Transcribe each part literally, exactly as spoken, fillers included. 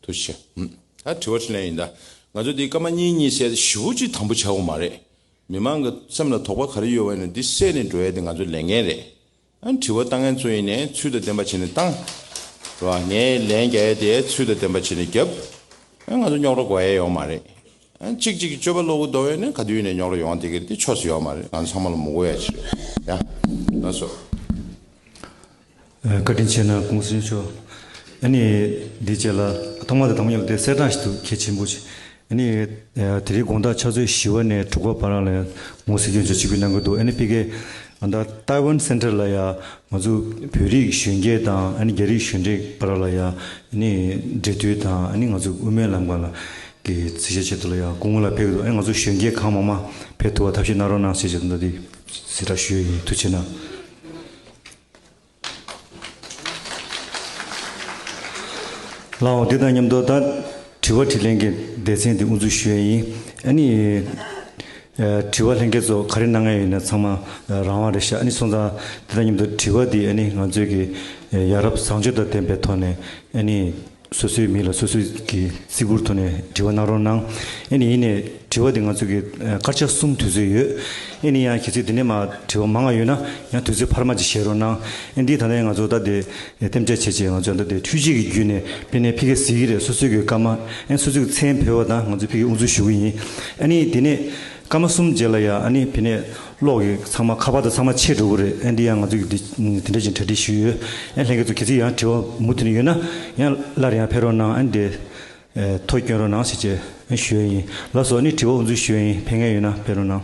ཐུགས་རྗེ་ཆེ། ཨ། དྲི་བ་དྲིས་ལན་ཡིན་ད། ང་ཚོ་འདི་སྐར་མ་གཉིས་གཉིས་བསལ་ཏེ་ཞེ་པོ་ཅིག་དམ་པོ་ཆགས་ཀྱི་མ་རེད། མི་མང་གི་སེམས་ལ་དོགས་པ་ག་རེ་ཡོད་པ་ཡིན་ན་འདི་བསལ་ནས་འགྲོ་ཡ་དེ་ང་ཚོའི་ལས་འགན་རེད། ཨ། དྲི་བ་བཏང་མཁན་ཚོ་ཡིན་ནའི་ཚུལ་དང་ལྡན་པ་བྱས་ནས་བཏང་། རེད་བ། ངས་ལན་རྒྱག་ཡ་དེ་ཚུལ་དང་ལྡན་པ་བྱས་ནས་རྒྱབ། ཨ། ང་ཚོ་རྙོག་དྲ་དགོས་ཡ་ཡོད་མ་རེད། ཨ། གཅིག་གཅིག་གི་སྤྱོད་པ་ལོག་གི་འདུག་ཡོད་ན་ག་དུས་ཡིན་ནའི་རྙོག་དྲ་ཡོང་བསྡད་ཀྱི་རེད། དེ་ཕྱོགས་སུ་ཡོད་མ་རེད། ང་ཚོ་ཚང་མ་ལ་མོས་གུས་ཡ་ཅིག་རེད་ཡ། ལགས་སོ། ཨ། བཀའ་དྲིན་ཆེ་གནང་། ཀུང་སི་མཆོག་ཨ་ནི་འདི་རྗེས་ལ་ཐོག་མ་དང་དང་པོ་ཉིད་ལ་དེ་གསལ་བསྒྲགས་ཤིག་འདུག་གལ་ཆེན་པོ་ཅིག་ཨ་ནི་དེ་རིང་དགོང་དག་ཕྱག་ཚོད་བཞི་པ་ནས་དྲུག་པ་བར་ལ་ཡང་ངོ་སྲིད་སྐྱོང་མཆོག་ཆིབས་བསྒྱུར་གནང་གི་འདུག་ཨ་ནི་ཕ་གིའི་ད་ལྟ་ཊའེ་ཝན་སེན་ཊར་ལ་ཡང་ང་ཚོ་བོད་རིགས་གཞོན་སྐྱེས་དང་ཨ་ནི་རྒྱ་རིགས་གཞོན་སྐྱེས་བར་ལ་ཡང་ཨ་ནི་འབྲེལ་མཐུད་དང་། ཨ་ནི་ང་ཚོ་དབུ་མའི་ལམ་ཁ་ལ་གི་གཟིགས་ཞིབ་ཆེད་དུ་ལ་ཡང་སྐུ་ངོ་ལ་ཕེབས་ཀྱི་འདུག་ཨ་ནི་ང་ཚོ་གཞོན་སྐྱེས་གང་མང་མང་ཕེབས་ཐུབ་པ་ཐབས་ཤེས་གནང་རོགས་གནང་ཞེས་ཞུ་འདི་གཟིགས་ར་ཞུ་ཡི་ཡིན། ཐུགས་རྗེ་ཆེ་གནང་། ལགས་འོང་། དེ་དང་མཉམ་དུ་ད་དྲི་བ་དྲིས་ལན་གྱི་སྡེ་ཚན་འདི་དབུ་འཛུགས་ཞུ་ཡ་ཡིན། ཨ་ནི་ཨ་དྲི་བ་ལྷན་རྒྱས་ཚོ་ག་རེ་གནང་ཡ་ཡོད་ན་ཚང་མ་ཨ་རང་དབང་རེད་ཤག་ཨ་ནི་སོང་ཙང་དེ་དང་མཉམ་དུ་དྲི་བ་འདི་ཨ་ནི་ང་ཚོས་ཀྱི་ཨ་ཡ་རབས་བཟང་སྤྱོད་དང་ལྡན་པའི་ཐོག་ནས་ཨ་ནི་སོ་སོའི་མིང་ལ་སོ་སོས་ཀྱི་རྩིས་འབུལ་ཐོག་ནས་དྲི་བ་གནང་རོགས་གནང་། ཨ་ནི་ཡིན་ནའི་དྲི་བ་འདི་ང་ཚོ་གི་ཨ་སྐར་ཆ་གསུམ་དུས་ཚོད་ཡོད། ཨ་ནི་ཡང་གལ་སྲིད་འདི་ནས་མར་དྲི་བ་མང་བ་ཡོད་ན་ཡང་དུས་ཚོད་འཕར་མ་ཅིག་བཞག་རོགས་གནང་། ཨ་འདི་ད་ལྟ་ཡང་ང་ཚོ་ད་དེ་གཏན་འཇགས་བྱས་བྱས་ང་ཚོ་ད་དེ་འཕྲུལ་ཆས་ཀྱི་བརྒྱུད་ནས་དཔེར་ན་ཕ་གིར་གཟིགས་ཀྱི་རེད། སོ་སོའི་གི་སྐར་མ་ཨ་སོ་སོའི་གི་མཚན་བོས་པ་དང་ང་ཚོ་ཕ་གིར་དབུ་འཛུགས་ཞུ་གི་ཡིན། ཨ་ནི་དེ་ནས་སྐར་མ་གསུམ་རྗེས་ལ་ཡང་ཨ་ནི་དཔེར་ན་གློག་གི་ཚང་མ་ཁ་པར་དང་ཚང་མ་ཆད་འགྲོ་གི་རེད། ཨ་འདི་ཡང་ང་ཚོ་གི་འདི་འདི་འདྲ་ཅིག་གྲ་སྒྲིག་ཞུས་ཡོད། ཨ་ལྷན་རྒྱས་ཚོ་གལ་སྲིད་ཡང་དྲི་བ་མུ་མཐུད་ནས་ཡོད་ན་ཡང་སླར་ཡང་ཕེབས་རོགས་གནང་། ཨ་འདི་ཨ་ཐོ་སྐྱོན་རོགས་གནང་ཞེས་བྱས་ཨ་ཞུ་ཡ་ཡིན། ལགས་སོ། ཨ་ནི་དྲི་བ་དབུ་འཛུགས་ཞུ་ཡ་ཡིན། ཕེབས་མཁན་ཡོད་ན་ཕེབས་རོགས་གནང་།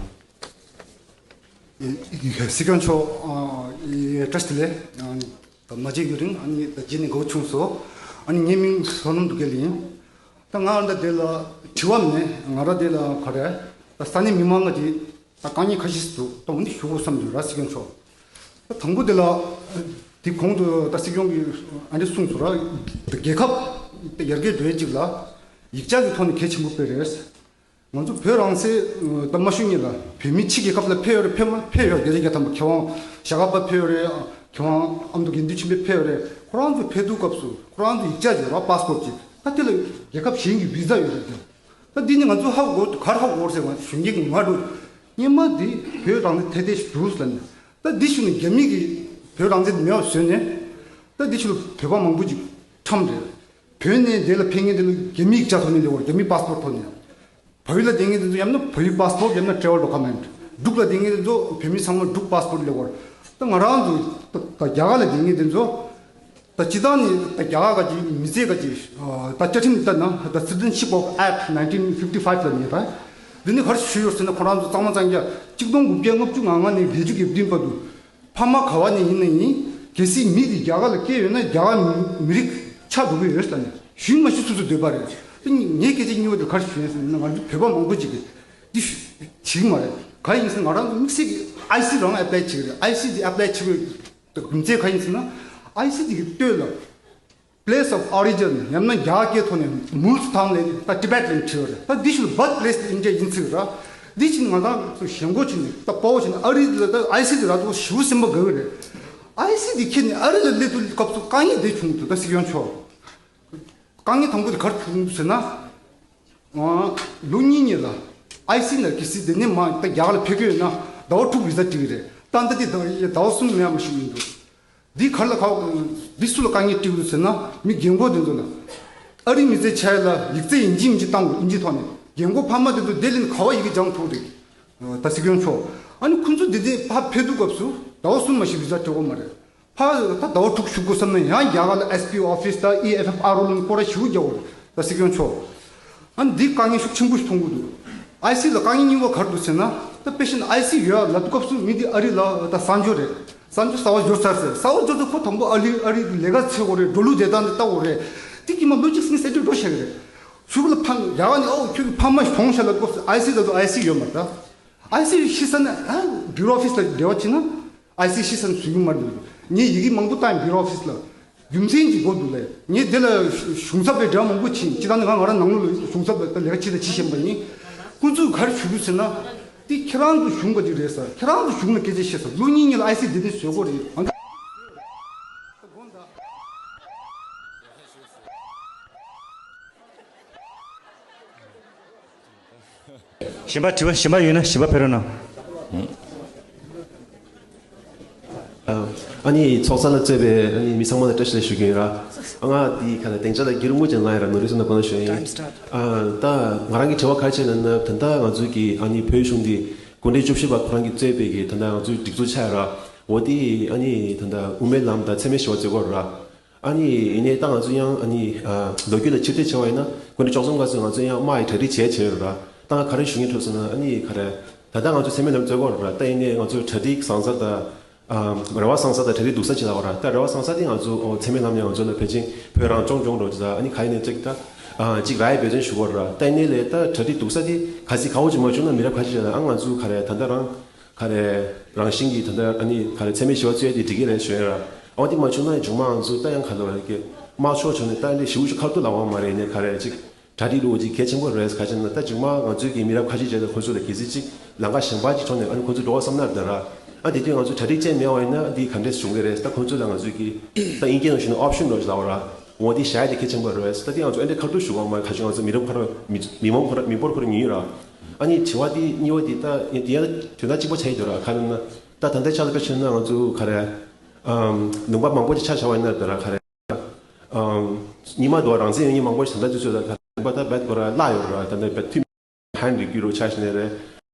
སྲིད་སྐྱོང་མཆོག་ཨ་བཀྲ་ཤིས་བདེ་ལེགས། ཨ་ད་མ་མཇལ་ཡུན་རིང་། ཨ་ནི་ད་མཇལ་ནས་དགའ་བོ་བྱུང་སོང་། ཨ་ནི་ངའི་མིང་བསོད་ནམས་དུ་རྒྱལ་ཡིན། ད་ང་རང་ད་དེ་ལ་དྲི་བ་མེད། ང་རང་དེ་ལ་ག་རེ་ད་ས་གནས་མི་མང་ང་དེ་ད་དཀའ་ངལ་ཁ་ཤས་ཤིག་འདུག་ད་འོ་འདི་ཞུ་དགོས་བསམ་འདུག་ར། སྲིད་སྐྱོང་མཆོག་ད་དང་པོ་དེ་ལ་དེ་གོང་དུ་ད་སྲིད་སྐྱོང་གིས་ཨ་འདྲ་གསུངས་སོང་ར། རྒྱལ་ཁབ་ད་ཡར་རྒྱས་འགྲོ་ཡས་ཅིག་ལ་ཡིག་ཆ་གི་ཐོག་ནས་གལ་ཆེན་པོ་དཔེ་རེད། ང་ཚོ་བོད་རང་བཙན་ད་མ་ཞུ་ཉིན་ལ་བོད་མི་ཕྱི་རྒྱལ་ཁབ་ལ་ཕེབས་ཡོད་རེད། ཕེབས་མ་ཕེབས་ཡོད། བརྒྱ་ཆ་བརྒྱ་ཐམ་པ་མཁས་དབང་ཞྭ་སྒབ་པ་ཕེབས་ཡོད་རེད། མཁས་དབང་ཨ་མདོ་དགེ་འདུན་ཆོས་འཕེལ་ཕེབས་ཡོད་རེད། ཁོ་རང་ཚོ་ཕེབས་དུས་སྐབས་སུ་ཁོ་རང་ཚོ་ཡིག་ཆ་ཅིག་ཡོད་ར། པཱ་སི་པོར་ཅིག་ད་དེ་ལ་རྒྱལ་ཁབ་གཞན་གྱི་བི་ཟ་ཡོད་རེད། ད་འདི་ནི་ང་ཚོ་ཧ་གོ་ག་རེ་ཧ་གོ་རེད་ཟེར་བ་གཞོན་སྐྱེས་ཀྱི་ང་འགྲོ་སྔོན་མ་འདི་བོད་རང་བཙན་ཐད་ཐད་ཞིག་འདུག་ལབ་ནས། ད་འདི་ཞུ་ནས་རྒྱ་མི་གིས་བོད་རང་བཙན་མེད་པ་བཟོས་ནས། ད་འདི་ཞུ་ལ་བོད་པ་མང་པོ་ཅིག་ཁྲམ་རེད། བོད་ནས་འདི་ལ་ཕེབས་མཁན་དེ་ལ་རྒྱ་མི་ཡིག་ཆ་ཐོག་ནས་སླེབས་པ་རེད། རྒྱ་མི་པཱ་སི་པོར་ཐོག་ནས། བལ་ཡུལ་ལ་བསྡད་མཁན་དེ་ཚོ་ཡང་ན་བལ་ཡུལ་པཱ་སི་པོར་ཡང་ན་ཊེ་རེ་ཝལ་ཌོ་ཀུ་མེན་ཊི། འབྲུག་ལ་བསྡད་མཁན་དེ་ཚོ་བོད་མི་ཚང་མ་འབྲུག་པཱ་སི་པོར་སླེབས་པ་རེད། ད་ང་རང་ཚོ་ད་ད་རྒྱ་གར་ལ་བསྡད་མཁན་དེ་ཚོ་ད་སྤྱི་བཏང་ནས་ད་རྒྱ་གར་ག་ཅིག་མི་སེར་ག་ཅིག་ད་བཅའ་ཁྲིམས་ལྟར་ན་ད་Citizenship of Act nineteen fifty five ལ་ཉེ་བ། འདི་ནི་ག་རེ་ཞུས་ཡོད་ཟེར་ན། ཁོ་རང་ཚོ་གཙང་མ་གཙང་རྐྱང་གཅིག་སྟོང་དགུ་བརྒྱ་ལྔ་བཅུ་ང་ལྔ་ནས་བརྒྱད་ཅུ་གྱ་བདུན་བར་དུ། ཕ་མ་ག་བ་ནས་ཡིན་ན་ཡིན། གལ་སྲིད་མི་དེ་རྒྱ་གར་ལ་སྐྱེས་ཡོད་ན་རྒྱ་གར་མི་རིགས་ཆགས་འགྲོ་གི་ཡོད་ལབ་ནས་ཞུས་མ་ཞུས་སོ་སོའི་འདོད་པ་རེད། དེ་ངའི་སྐད་ཆ་རྙིང་བ་དེ་ག་རེ་ཞུས་ཡིན་ཟེར་ན། ང་ཚོ་བོད་པ་མང་པོ་ཅིག་གིས་འདི་ཞུ་བྱེད་ཀྱི་མ་རེད། ག་ཡིན་ཟེར་ན་ང་རང་ཚོ་དམིགས་བསལ་གྱི་ཨའི་སི་རང་ཨེ་པ་ལའི་བྱེད་ཀྱི་རེད། ཨའི་སི་དེ་ཨེ་པ་ལའི་བྱེད་དགོས་རྒྱུ་མཚན་ག་ཡིན་ཟེར་ན། ཨའི་སི་དེ་གི་སྟོད་ལ་Place of origin ཡང་ན་རྒྱ་གར་སྐད་ཐོག་ནས་མུལ་ཐང་ལས་ད་ཊི་བེཊ་ལ་བྲིས་པ་རེད། ད་འདི་ཞིག་ལ་བར་ཐི་པི་ལེ་སི་དེ་ཨིན་ཇི་ཡིན་ཚིག་ར། འདི་ཕྱིན་ང་ཚོ་ཞེན་ཁོག་བྱས་ནས་ད་དཔའ་བོ་བྱས་ནས་ཨ་རི་ལ་ད་ཨའི་སི་དེ་ར་ཐོག་ཞེ་པོ་སེམས་པ་དགའ་གི་རེད། ཨའི་སི་དེ་ཁྱེར་ནས་ཨ་རི་ལ་སླེབས་དུས་སྐབས་སུ་དཀའ་ངལ་དེ་བྱུང་འདུག་ད་སྲིད་སྐྱོང་མཆོག་དཀའ་ངལ་དང་པོ་དེ་ག་རེ་བྱུང་འདུག་ཟེར་ན། ཨ་ལོ་གཉིས་གཉིས་ལ་ཨའི་སི་ལ་གི་སྲིད་དེ་ནས་མ་ད་རྒྱ་གར་ལ་ཕེབས་ཀྱི་ཡོད་ན་ཟླ་བ་དྲུག་བི་ཟ་སྤྲད་ཀྱི་རེད། ད་ད་དེ་ཟླ་བ་གསུམ་མེད་པ་ཞིག་ཡིན་འདུག་འདི་ག་རེ་ལ་ག་འདི་སུ་ལ་དཀའ་ངལ་སྤྲད་ཀྱི་འདུག་ཟེར་ན། མི་རྒན་གོག་དེ་ཚོ་ལ། ཨ་རིའི་མི་ཚེ་ཆགས་ཡ་ལ་ཡིག་ཚད་ཡིན་གཅིག་མིན་གཅིག་བཏང་དགོས། ཨིན་ཇིའི་ཐོག་ནས། རྒན་གོག་ཕ་མ་དེ་ཚོ་དེ་ལས་ག་བ་ཡི་གེ་སྦྱང་ཐུབ་རེད། ད་སྲིད་སྐྱོང་མཆོག་ཨ་ནི་ཁོང་ཚོ་དེ་དེ་ཕར་ཕེབས་དུས་སྐབས་སུ་ཟླ་བ་གསུམ་མ་ཞིག་བི་ཟ་སྤྲད་དགོས་མ་རེད། ཕར་ད་ཟླ་བ་དྲུག་བཞུགས་དགོས་བསམ་ན་ཡང་རྒྱ་གར་ལ་ཨེས་པི་ཨོ་ཕི་སི་དང་ཨི་ཨེཕ་ཨེཕ་ཨར་ཨོ་ལ་སྐོར་ར་ཞེ་པོ་རྒྱག་དགོས་རེད། ད་སྲིད་སྐྱོང་མཆོག་ཨ་ནི་འདི་དཀའ་ངལ་ཤུགས་ཆེན་པོ་ཞིག་མཐོང་གི་འདུག་ཨའི་སི་ལ་དཀའ་ངལ་རྙིང་བ་ག་རེ་འདུག་ཟེར་ན། ད་དཔེ་བཞིན་ཨའི་སི་ཡོད་ལབ་དུས་སྐབས་སུ་མི་འདི་ཨ་རི་ལ་ད་གསར་འབྱོར་རེད། གསར་འབྱོར་གསར་པ་འབྱོར་ཚར་ཟེར། གསར་པ་འབྱོར་དུས་ཁོ་དང་པོ་ཨ་རི་ཨ་རི་ལས་ཀ་བྱེད་དགོས་རེད། འགྲོ་ལུགས་བདེ་ཐང་དེ་ལྟ་དགོས་རེད། དེ་ཀྱི་མ་ལོ་གཅིག་སྔོན་སེ་འབྲས་འགྲོ་བྱེད་ཀྱི་རེད། གཞུག་ལ་ཕ་རྒྱ་གར་ནས་ཨོ་ཁྱོད་ཀྱི་ཕ་མ་གྲོངས་ཤག་ལབ་དུས་སྐབས་སུ་ཨའི་སི་ད་དུང་ཨའི་སི་ཡོད་མ་རེད། ད་ཨའི་སི་ཤི་ས་ན་ཨ་བྷུ་རོ་ཨོ་ཕི་སི་ལ་འབྲེལ་བ་བྱེད་ན། ཨའི་སི་ཤི་ས་ནས་བཟོ་རྒྱུ་མ་རེད། ངས་ཡི་གེ་མང་པོ་བཏང་ཡིན་བྷུ་རོ་ཨོ་ཕི་སི་ལ། རྒྱུ་མཚན་གྱི་སྒོ་འདུག་ལས། ངས་འདི་ལ་གཞུང་ཚབ་པའི་འབྲེལ་བ་མང་པོ་བྱས། སྤྱིར་བཏང་ནི་ང་ང་རང་ནང་ལོགས་ལ་གཞུང་ཚབ་པའི་ལས་ཀ་བྱེད་དང་བྱེད་བཞིན་པ་ཡིན། ཁོང་ཚོས་ག་རེ་ཞུ་རྒྱུ་ཟེར་ན། འདི་ཁྱེད་རང་ཚོ་གཞུང་ག་ཅིག་རེད་ཟེར། ཁྱེད་རང་ཚོ་གཞུང་ལ་སྐད་ཆ་བཤད་ཟེར། ལོ་གཉིས་གཉིས་ལ་ཨའི་སི་འདི་འདི་བཟོ་དགོས་རེད། ཨང་། གཞན་པ་དྲི་བ་གཞན་པ་ཡོད་ན་གཞན་པ་ཕེབས་རོགས་གནང་། ཨ་ནི་ཚོགས་གཙོ་ལ་གཙོས་པའི་ཨ་ནི་མི་ཚང་མ་ལ་བཀྲ་ཤིས་བདེ་ལེགས་ཞུ་གི་ཡིན་ར། ཨ་ང་འདི་ག་ལ་སྡིངས་ཆ་ལ་རྒྱུ་རུ་དངུལ་ཅན་ལ་ཡིན་ར། ནོར་རི་སོང་ན་གོ་ན་ཞུ་ཡིན། ཨ་ད་ང་རང་གི་དྲི་བ་ག་རེ་བྱས་ན་ན་ད་ལྟ་ང་ཚོའི་གི་ཨ་ནི་བོད་གཞུང་འདི་སྐུ་ཕྲེང་བཅུ་བཞི་པ་ཁོ་རང་གིས་གཙོས་པའི་གི་ད་ལྟ་ང་ཚོའི་སྒྲིག་འཛུགས་ཆགས་ཡོད་ར། འོ་དེ་ཨ་ནི་ད་ལྟ་དབུ་མའི་ལམ་དང་འཚེ་མེད་ཞི་བ་རྩེ་སྐོར་ར། ཨ་ནི་ཡིན་ནའི་ད་ང་ཚོ་ཡང་ཨ་ནི་ཨ་ལོ་རྒྱུས་ལ་ཕྱིར་བལྟས་བྱས་པ་ཡིན་ན་སྐུ་ཕྲེང་བཅུ་གསུམ་སྐབས་སུ་ང་ཚོ་ཡང་དམག་གི་གྲ་སྒྲིག་བྱས་བྱས་ཡོད་ར། ད་ང་ག་རེ་ཞུ་སྙིང་འདོད་སོང་ན་ཨ་ནི་ག་རེ། ད་ལྟ་ང་ཚོ་འཚེ་མེད་ལམ་རྩེ་སྐོར་ར། ད་ཡིན་ནའི་ང་ཚོ་གྲ་སྒྲིག་བཟང་ས་དང་ཨ་རེ་བ་བཟང་ས་དང་གྲ་སྒྲིག་སྡུག་ས་ཅིག་ལ་བ་ར། ད་རེ་བ་བཟང་ས་དེ་ང་ཚོ་འོ་འཚེ་མེད་ལམ་ནས་ང་ཚོ་ལ་ཕལ་ཆེར་བོད་རང་སྐྱོང་ལྗོངས་འགྲོ་ཅིག་ད་ཨ་ནི་ག་ཡིན་ནའི་ཅིག་ད་ཨ་ཅིག་ར་ཡི་འབད་བརྩོན་ཞུ་དགོས་ར། ད་ཡིན་ནའི་ལས་ད་གྲ་སྒྲིག་སྡུག་ས་དེ་ག་ཚིག་ག་འོ་ཅིག་མ་བྱུང་ན་མི་རབས་ཁ་ཤས་ཅིག་ལ་ཨ་ང་ཚོ་ག་རེ་ད་ལྟ་རང་ག་རེ་རང་བཞིན་གྱིས་ད་ལྟ་ཨ་ནི་ག་རེ་འཚེ་མེད་ཞི་བ་རྩེ་དེ་འགྲིག་གི་རེད་ཞུ་ཡ་ར། འོ་དེ་མ་བྱུང་ན་མཇུག་མ་ང་ཚོ་ད་ཡང་ག་ལ་བ་རེད་ཀྱི་དམག་ཕྱོགས་བྱུང་ནས་ད་ཨ་ནི་ཞི་བ་ཞུ་ཁ་ཐུག་ལ་དབང་མ་རེད་ནས་ག་རེ་ཅིག་གྲ་སྒྲིག་ལུགས་ཅིག་གལ་ཆེན་པོ་རེད། ག་ཅི་ན་ད་མཇུག་མ་ང་ཚོའི་གི་མི་རབས་ཁ་ཤས་བྱས་ན་ཁོ་ཚོ་ལ་གལ་སྲིད་ཅིག་ལམ་ཁ་གཞན་པ་ཅིག་ཐོག་ནས་ཨ་ནི་ཁོ་ཚོ་འགྲོ་བ་བསམ་ན་ད་ར། ཨ་དེ་དུས་ང་ཚོ་གྲ་སྒྲིག་ཅན་མེད་པ་ཡིན་ན་འདི་ག་འདྲས་བྱུང་གི་རེད། ད་ཁོ་ཚོ་ལ་ང་ཚོས་གི་ད་དབྱིན་སྐད་ནང་ཞུས་ན་ཨོབ་ཤན་ལོ་ཅིག་ལ་བ་ར། འོ་དེ་བཞག་ཡ་དེ་གལ་ཆེན་པོ་རེད། ད་དེ་ང་ཚོ་ཨ་འདྲས་ཁ་ཐུག་ཞུ་གོ་མ་ཁ་ཤས་ང་ཚོ་མི་རབས་ཁ་ར་མི་མི་མང་ཁོ་ར་མི་འབོར་ཁོ་ར་ཉུང་ཡོད་ར། ཨ་ནི་དྲི་བ་དེ་གཉིས་པ་དེ་ད་དེ་ཡང་དོན་དག་གཅིག་པ་ཆགས་ཡོད་ར། ག་རེ་ན་ད་ད་ལྟའི་ཆ་ལ་དཔེ་བྱས་ན་ང་ཚོ་ག་རེ་ལུང་པ་མང་པོ་ཅིག་ཆ་བཞག་པ་ཡིན་ན་ད་ར་ག་རེ། ཉི་མ་དུ་རང་བཙན་ཡོད་མཁན་མང་པོ་ཞིག་ད་ལྟ་དུས་ཚོད་ལ་ད་ལྟ་བད་ཁོ་ར་བརླག་ཡོད་ར། ད་ལྟ་བད་ཐུ་ཧན་རིག་རྒྱུ་རུ་ཆ་ཞིག་ནས་རེད།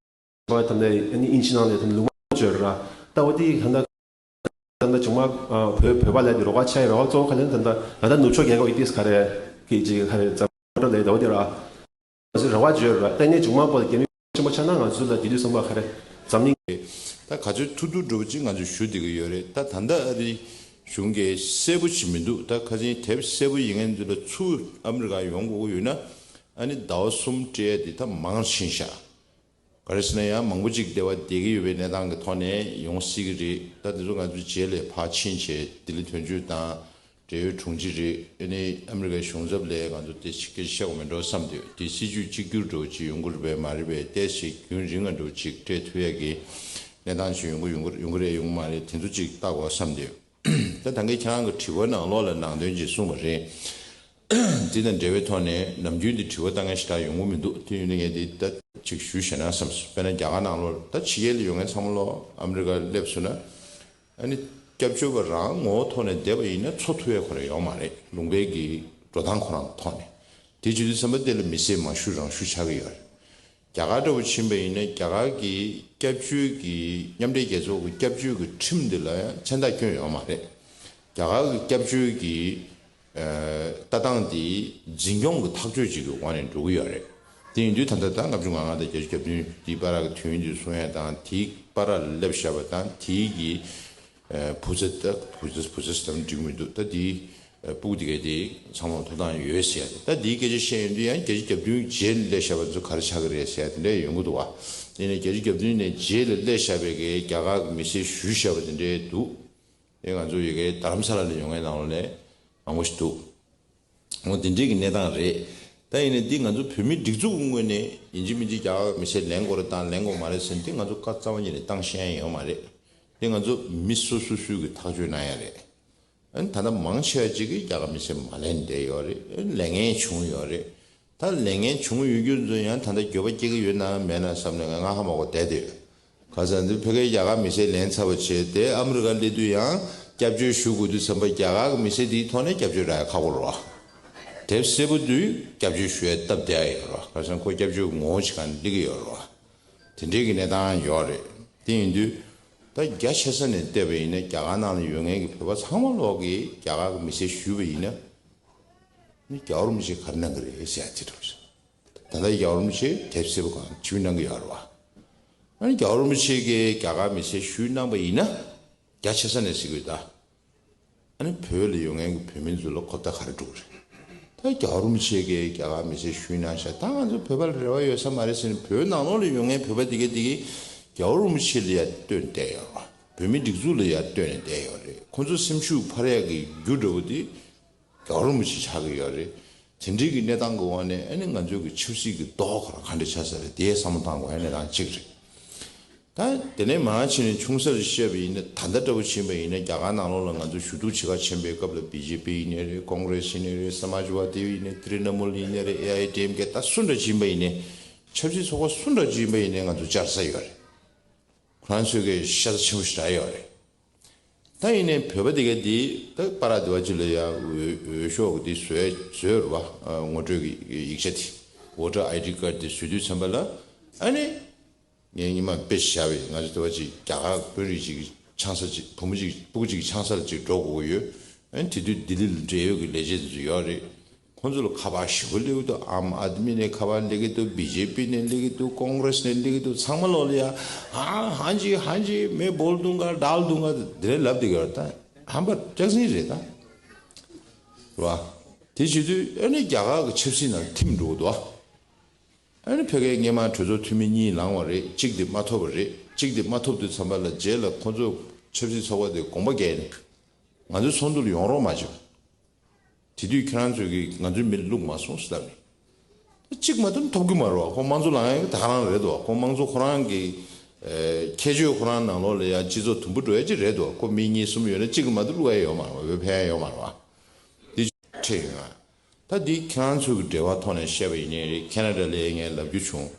ད་ལྟ་ཨིན་ཇི་ནང་ལས་ད་ལུང་མ་བཅོས་ར། ད་འོ་དེ་ད་ལྟ་ད་ལྟ་བྱུང་མ་བོད་བོད་པ་ལས་དེ་རོགས་པ་ཆ་ཡི་རོགས་པ་གཙོ་བོ་ག་ལེན་ད་ལྟ་ད་ལྟ་ནུབ་ཕྱོགས་རྒྱལ་ཁབ་ཨི་ཏིས་ག་རེ་གི་ཅིག་ག་རེ་ཙམ་ལས་ད་འོ་དེ་ར། ང་ཚོས་རེ་བ་བརྗོད་ར། ད་ནས་མཇུག་མ་པོ་ལ་རྒྱ་མི་ཆེན་པོ་ཆགས་ན་ང་ཚོ་ལ་དེ་དུས་བསམ་པ་ག་རེ་འཛམ་གླིང་། ད་ག་ཚོད་ཐུབ་ཐུབ་འགྲོ་བ་ཅིག་ང་ཚོས་ཞུ་བསྡད་ཀྱི་ཡོད་རེད། ད་ད་ལྟ་ཨ་རི་གཞུང་གིས་གསལ་པོ་ཅིག་མི་འདུག་ད་ཁ་སང་དེབ་གསལ་པོ་ཡིན་མཁན་ཚོ་ལ་ཚུར་ཨ་མི་རི་ཀ་ཡོང་དགོས་ཀྱི་ཡོད་ན་ཨ་ནི་ཟླ་བ་གསུམ་སྤྲད་དེ་ད་མང་ཕྱིན་ཤག་ག་རེ་ཟེར་ན་ཡང་མང་པོ་ཅིག་འདས་པ་བསྡད་ཀྱི་ཡོད་པའི་གནས་སྟངས་ཀྱི་ཐོག་ནས་ཡོང་སྲིད་ཀྱི་རེད། ད་དེ་ཚོ་ང་ཚོ་རྗེས་ལ་ཕར་ཕྱིན་བྱས་ལྡི་ལི་དོན་གཅོད་དང་། འབྲེལ་ཡོད་དྲུང་ཆེ་རེད། ཨ་ནི་ཨ་མི་རི་ཀའི་གཞུང་ཚབ་ལས་ང་ཚོ་དེ་ཞིག་སྐད་ཆ་བཤད་དགོས་མེད་འགྲོ་བསམ་དུས་དེ་སྲིད་ཇུས་གཅིག་གྱུར་འགྲོ་ཅིག་ཡོང་གི་རེད་པས་མ་རེད་པས་ཏོག་ཙམ་རྒྱུན་རིང་ང་འགྲོ་ཅིག་སྤྲད་ཐུབ་ཡ་གི་གནས་སྟངས་ཤིག་ཡོང་གི་ཡོང་གི་ཡོང་གི་རེད་ཡོང་གི་མ་རེད་དེ་ཚོ་ཅིག་ལྟ་དགོས་བསམ་དུས། ད་ད་གིན་ཁྱེད་རང་གི་དྲི་བ་ནང་ལོགས་ལ་ནང་དོན་ཅིག་གསུངས་པ་རེད། དེ་དང་འབྲེལ་བའི་ཐོག་ནས་ནམ་རྒྱུན་དེ་དྲི་བ་ལྟ་མཁན་ཞེ་དྲག་ཡོང་གི་མི་འདུག་དེ་ཡིན་དུས་ངས་དེ་ད་ཅིག་ཞུས་བཞག་ན་བསམ་སོང་། དཔེར་ན་རྒྱ་གར་ནང་ལོགས་ད་ཕྱི་རྒྱལ་ལ་ཡོད་མཁན་ཚང་མ་ལོག་ཨ་མི་རི་ཀར་སླེབས་སོང་ན། ཨ་ནི་སྐྱབས་བཅོལ་བ་རང་ངོ་བོ་ཐོག་ནས་བསྡད་པ་ཡིན་ན་འཚོ་ཐུབ་ཡ་ཁོ་རང་ཡོད་མ་རེད། ལུང་པའི་གི་འགྲོ་སྟངས་ཁོ་རང་ཐོག་ནས། དེ་བྱེད་དུས་ཙམ་པ་དེ་ལ་མི་སེར་མ་ཞུ་རང་ཞུ་ཆགས་ཀྱི་ཡོད་རེད། རྒྱ་གར་འདྲ་བོ་ཕྱིན་པ་ཡིན་ན་རྒྱ་གར་གི་སྐྱབས་བཅོལ་གི་མཉམ་འབྲེལ་རྒྱལ་ཚོགས་ཀྱི་སྐྱབས་བཅོལ་གི་ཁྲིམས་འདི་ལ་ཡང་མཚན་རྟགས་བསྐྱོན་ཡོད་མ་རེད། རྒྱ་གར་གི་སྐྱབས་བཅོལ་གི་ལྟ་སྟངས་དེ་འཛིན་སྐྱོང་གི་ཐག་གཅོད་ཅིག་གི་འོག་ནས་འགྲོ་གི་ཡོད་རེད། དེ་ཡིན་དུས་ད་ལྟ་ད་ལྔ་བཅུ་ང་ལྔ་དང་བརྒྱད་ཅུ་གྱ་བདུན་དེའི་བར་གི་དུས་ཡུན་དེ་སོང་ཡ་དང་དེའི་བར་ལ་སླེབས་བཞག་པ་དང་དེའི་གི་བུ་ཚ་ད་བུ་ཚ་བུ་ཚ་ཟེར་དམ་འགྲིག་མི་འདུག་ད་དེའི་སྤུ་གུ་དེ་གས་དེ་ཚང་མ་ཐོབ་ཐང་ཡོད་ཟེར་ཡ་དེ་ད་དེའི་སྐད་ཆ་བཤད་ཡོང་དུས་ཡང་བརྒྱད་ཅུ་གྱ་བདུན་རྗེས་ལ་སླེབས་བཞག་པ་ཚོ་ག་རེ་ཆགས་ཀྱི་རེད་ཟེར་ཡ་དེ་འདྲ་ཡོང་གི་འདུག་བ། དེ་ནས་བརྒྱད་ཅུ་གྱ་བདུན་ནས་རྗེས་ལ་སླེབས་བཞག་པའི་གི་རྒྱ་གར་གི་མི་སེར་ཞུས་བཞག་པ་དེ་འདྲའི་འདུག་དེ་ང་ཚོ་ཡ་གི་རྡ་རམ་ས་ལ་ལ་ཡོང་མཁན་ནང་ལོགས་ནས་མང་པོ་ཞིག་འདུག་འོ་དེ་འདྲའི་གི་གནས་སྟངས་རེད། ད་ཡིན་ནའི་འདི་ང་ཚོ་བོད་མིའི་སྒྲིག་འཛུགས་ཀྱི་ངོས་ནས་ཡིན་གཅིག་མིན་གཅིག་རྒྱ་གར་མི་སེར་ལེན་དགོས་རེད་དང་ལེན་དགོས་མ་རེད་ཟེར་འདི་ང་ཚོ་བཀའ་རྩ་བ་ཉིད་ནས་བཏང་ཤེས་ཡ་ཡོད་མ་རེད། འདི་ང་ཚོ་མི་སོ་སོ་སོའི་གི་ཐག་གཅོད་གནང་ཡ་རེད། ཨ་ནི་ད་ལྟ་མང་ཆེ་བ་ཅིག་གིས་རྒྱ་གར་མི་སེར་མ་ལེན་བསྡད་ཡོད་རེད། ཨ་ནི་ལེན་མཁན་བྱུང་ཡོད་རེད། ད་ལས་འགན་བྱུང་ཡོད་རྒྱུ་ཚོ་ཡང་ད་ལྟ་འགྱོད་པ་སྐྱེ་གི་ཡོད་ན་མེད་ན་བསམ་ནས་ང་ཧ་མ་གོ་བསྡད་དེ་ཡོད། ག་ས་འདི་ཕ་གིའི་རྒྱ་གར་མི་སེར་ལེན་ཚར་བ་བྱས་ཏེ་ཨ་མི་རི་ཀ་སླེབས་དུས་ཡང་སྐྱབས་བཅོལ་ཞུ་དགོས་དུས་ཙམ་པ་རྒྱ་གར་གི་མི་སེར་དེའི་ཐོག་ནས་སྐྱབས་བཅོལ་རག་ཡ་ཁག་པོ་རེད་བ། དེབ་སེར་པོ་དུས་སྐྱབས་བཅོལ་ཞུ་ཡ་སྟབས་བདེ་ཡ་ཡོད་རེད་བ། ག་ས་ཁོ་སྐྱབས་བཅོལ་ངོ་བོ་ཞིག་གང་འགྲིག་གི་ཡོད་རེད་བ། དེ་འདྲའི་གི་གནས་སྟངས་ཡོད་རེད། དེ་ཡིན་དུས་ད་རྒྱ་ཆེ་ས་ནས་བལྟས་པ་ཡིན་ན་རྒྱ་གར་ནང་ལ་ཡོད་མཁན་གི་བོད་པ་ཚང་མ་ལོག་གིས་རྒྱ་གར་གི་མི་སེར་ཞུས་པ་ཡིན་ན། ནི་རྒྱལ་བ་རིན་པོ་ཆེ་ག་རེ་གནང་གི་རེད་ཟེར་ཡ་དེ་འདྲ་བོ་ཞིག་ད་ལྟ་རྒྱལ་བ་རིན་པོ་ཆེ་དེབ་སེར་པོ་གང་ཞུས་གནང་གི་ཡོད་རེད་བ། ཨ་ནི་རྒྱལ་བ་རིན་པོ་ཆེ་གིས་རྒྱ་གར་མི་སེར་ཞུས་གནང་པ་ཡིན་ན། རྒྱ་ཆེ་ས་ནས་ཟེར་གི་ཡོད་ད། ཨ་ནི་བོད་ལ་ཡོད་མཁན་གྱི་བོད་མི་ཚོ་ལ་གོ་བརྡ་ག་རེ་འགྲོ་གི་རེད། ད་རྒྱལ་བ་རིན་པོ་ཆེ་གིས་རྒྱ་གར་མི་སེར་ཞུས་གནང་ཤག་ད་ང་ཚོ་བོད་པ་ལ་རེ་བ་ཡོད་ས་མ་རེད་ཟེར་ནས་བོད་ནང་ལོགས་ལ་ཡོད་མཁན་བོད་པ་དེ་གས་དེ་གས་རྒྱལ་བ་རིན་པོ་ཆེ་ལ་ཡ་ལྟོས་ནས་བསྡད་ཡོད་རེད་བ། བོད་མི་སྒྲིག་འཛུགས་ལ་ཡ་ལྟོས་ནས་བསྡད་ཡོད་རེད། ཁོ་ཚོ་སེམས་ཤུགས་འཕར་ཡག་གི་རྒྱུ་འདྲ་བོ་དེ། རྒྱལ་བ་རིན་པོ་ཆེ་ཆགས་ཀྱི་ཡོད་རེད། དེ་འདྲའི་གི་གནས་སྟངས་ཀྱི་འོག་ནས་ཨ་ནི་ང་ཚོའི་གི་ཆབ་སྲིད་ཀྱི་མདོག་ཁོ་རང་ག་འདྲ་ཆགས་ས་རེད་དེ་བསམ་བློ་བཏང་དགོས་ཡ་གནས་སྟངས་གཅིག་རེད། ད་དེ་ནས་མར་ཕྱིན་ནས་ཆུང་ས་རུ་བཤད་པ་ཡིན་ན་ད་ལྟ་འདྲ་བོ་ཕྱིན་པ་ཡིན་ན་རྒྱ་གར་ནང་ལོགས་ལ་ང་ཚོ་ཞུ་གཏུག་བྱེད་ག་ཕྱིན་པའི་སྐབས་ལ་བི་ཇེ་པི་ཡིན་ནའི་རེད། ཀོང་རེ་སི་ཡིན་ནའི་རེད། སྨ་ཇ་ཝ་དི་ཡིན་ནའི་ཏྲི་ན་མུལ་ཡིན་ནའི་རེད། ཨེ་ཨའི་ཌི་ཨེམ་ཀེ་ད་སུ་འདྲ་ཕྱིན་པ་ཡིན་ནའི། ཆབ་སྲིད་ཚོགས་པ་སུ་འདྲ་ཅིག་ཡིན་པ་ཡིན་ནའི་ང་ཚོ་བཅར་ས་ཡོད་རེད། ཁོ་རང་ཚོའི་གི་ཤ་ཚ་ཆེན་པོ་ཞེ་དྲག་ཡོད་རེད། ད་ཡིན་ནའི་བོད་པ་དེ་ག་དེ་ད་པ་ར་དེ་བ་ཅིག་ལ་ཡ་འོས་འོས་ཤོག་གི་དེ་བཟོས་བཟོས་རེད་བ། ངོ་སྤྲོད་ཀྱི་ཡིག་ཆ་དེ་voter I D card དེ་བཟོས་དུས་ཙམ་པ་ལ་ཨ་ནི། ངས་སྔོན་མ་དཔེ་བཞག་པའི་ང་ཚོ་དེ་བ་ཅིག་རྒྱ་གར་དཔོན་རིགས་ཅིག་ཆང་ས་ཅིག་བུ་མོ་ཅིག་སྤུ་གུ་ཅིག་ཆང་ས་ལ་ཅིག་འགྲོ་དགོས་ཀྱི་ཡོད། ཨ་ནི་དེ་དུས་ལྡི་ལི་ལ་འབྲེལ་ཡོད་ཀྱི་ལས་བྱེད་དེ་ཚོ་ཡོད་རེད། ཁོང་ཚོ་ལ་ཁ་པར་ཞེ་པོ་སླེབས་ཀྱི་འདུག་ཨམ་ཨ་དམི་ནས་ཁ་པར་སླེབས་ཀྱི་འདུག་བི་ཇེ་པི་ནས་སླེབས་ཀྱི་འདུག་ཀོང་གྷི་རེ་སི་ནས་སླེབས་ཀྱི་འདུག་ཚང་མ་ལོག་ལ་ཡ། ཧ་ཧ་ཇི་ཧ་ཇི་མེ་བོལ་དུང་ག་ཌལ་དུང་ག་དེ་འདྲ་ལབ་བསྡད་ཀྱི་ཡོད་རེད། ད་ཧམ་པ་སྐྱག་རྫུན་རེད་ད། རེད་བ། དེ་བྱེད་དུས་ཨ་ནི་རྒྱ་གར་གྱི་ཆབ་སྲིད་ནང་ཐིམ་འགྲོ་གི་འདུག་ཨ། ཨ་ནི་ཕ་གིའི་སྔོན་མ་གྲོས་ཚོགས་འཐུས་མི་གཉིས་ལངས་པ་རེད། གཅིག་དེ་མ་ཐོབ་པ་རེད། གཅིག་དེ་མ་ཐོབ་དུས་ཙམ་པ་ལ་རྗེས་ལ་ཁོ་ཚོ་ཆབ་སྲིད་ཚོགས་པ་དེ་དགོངས་པ་བརྒྱབ་ནས་ང་ཚོའི་ཚོགས་འདུ་ལ་ཡོང་རོགས་མ་བྱེད། དེ་དུས་ཁྱེད་རང་ཚོས་ཀྱིས་ང་ཚོའི་མི་བླུགས་མ་སོང་ཟེར་ལབ་ནས། ད་གཅིག་མ་ཐོབ་ཐོབ་གི་མ་རེད་བ། ཁོ་དམངས་གཙོ་ལངས་ཡག་ད་ག་རང་རེད་དོ། ཁོ་དམངས་གཙོ་ཁོ་རང་གི་ཁྱད་ཆོས་ཁོ་རང་ནང་ལོགས་ལ་ཡང་སྤྱི་ཚོགས་དུམ་བུ་འགྲོ་ཡག་ཅིག་རེད་དོ། ཁོ་མི་གཉིས་གསུམ་ཡོད་ན་གཅིག་གིས་མ་གཏོགས་བླུགས་ཡག་ཡོད་མ་རེད་བ། འོས་འཕེན་ཡག་ཡོད་མ་རེད་བ། དེ་ཁྲིད་ཡོང་ཡག་ད་འདི་ཁྱེད་རང་ཚོ་གི་འབྲེལ་བ་ཐོག་ནས་བཤད་པ་ཡིན་ནའི་རེད། ཁེ་ན་ཌ་ལ་ངས་ལབ་རྒྱུ་བྱུང་།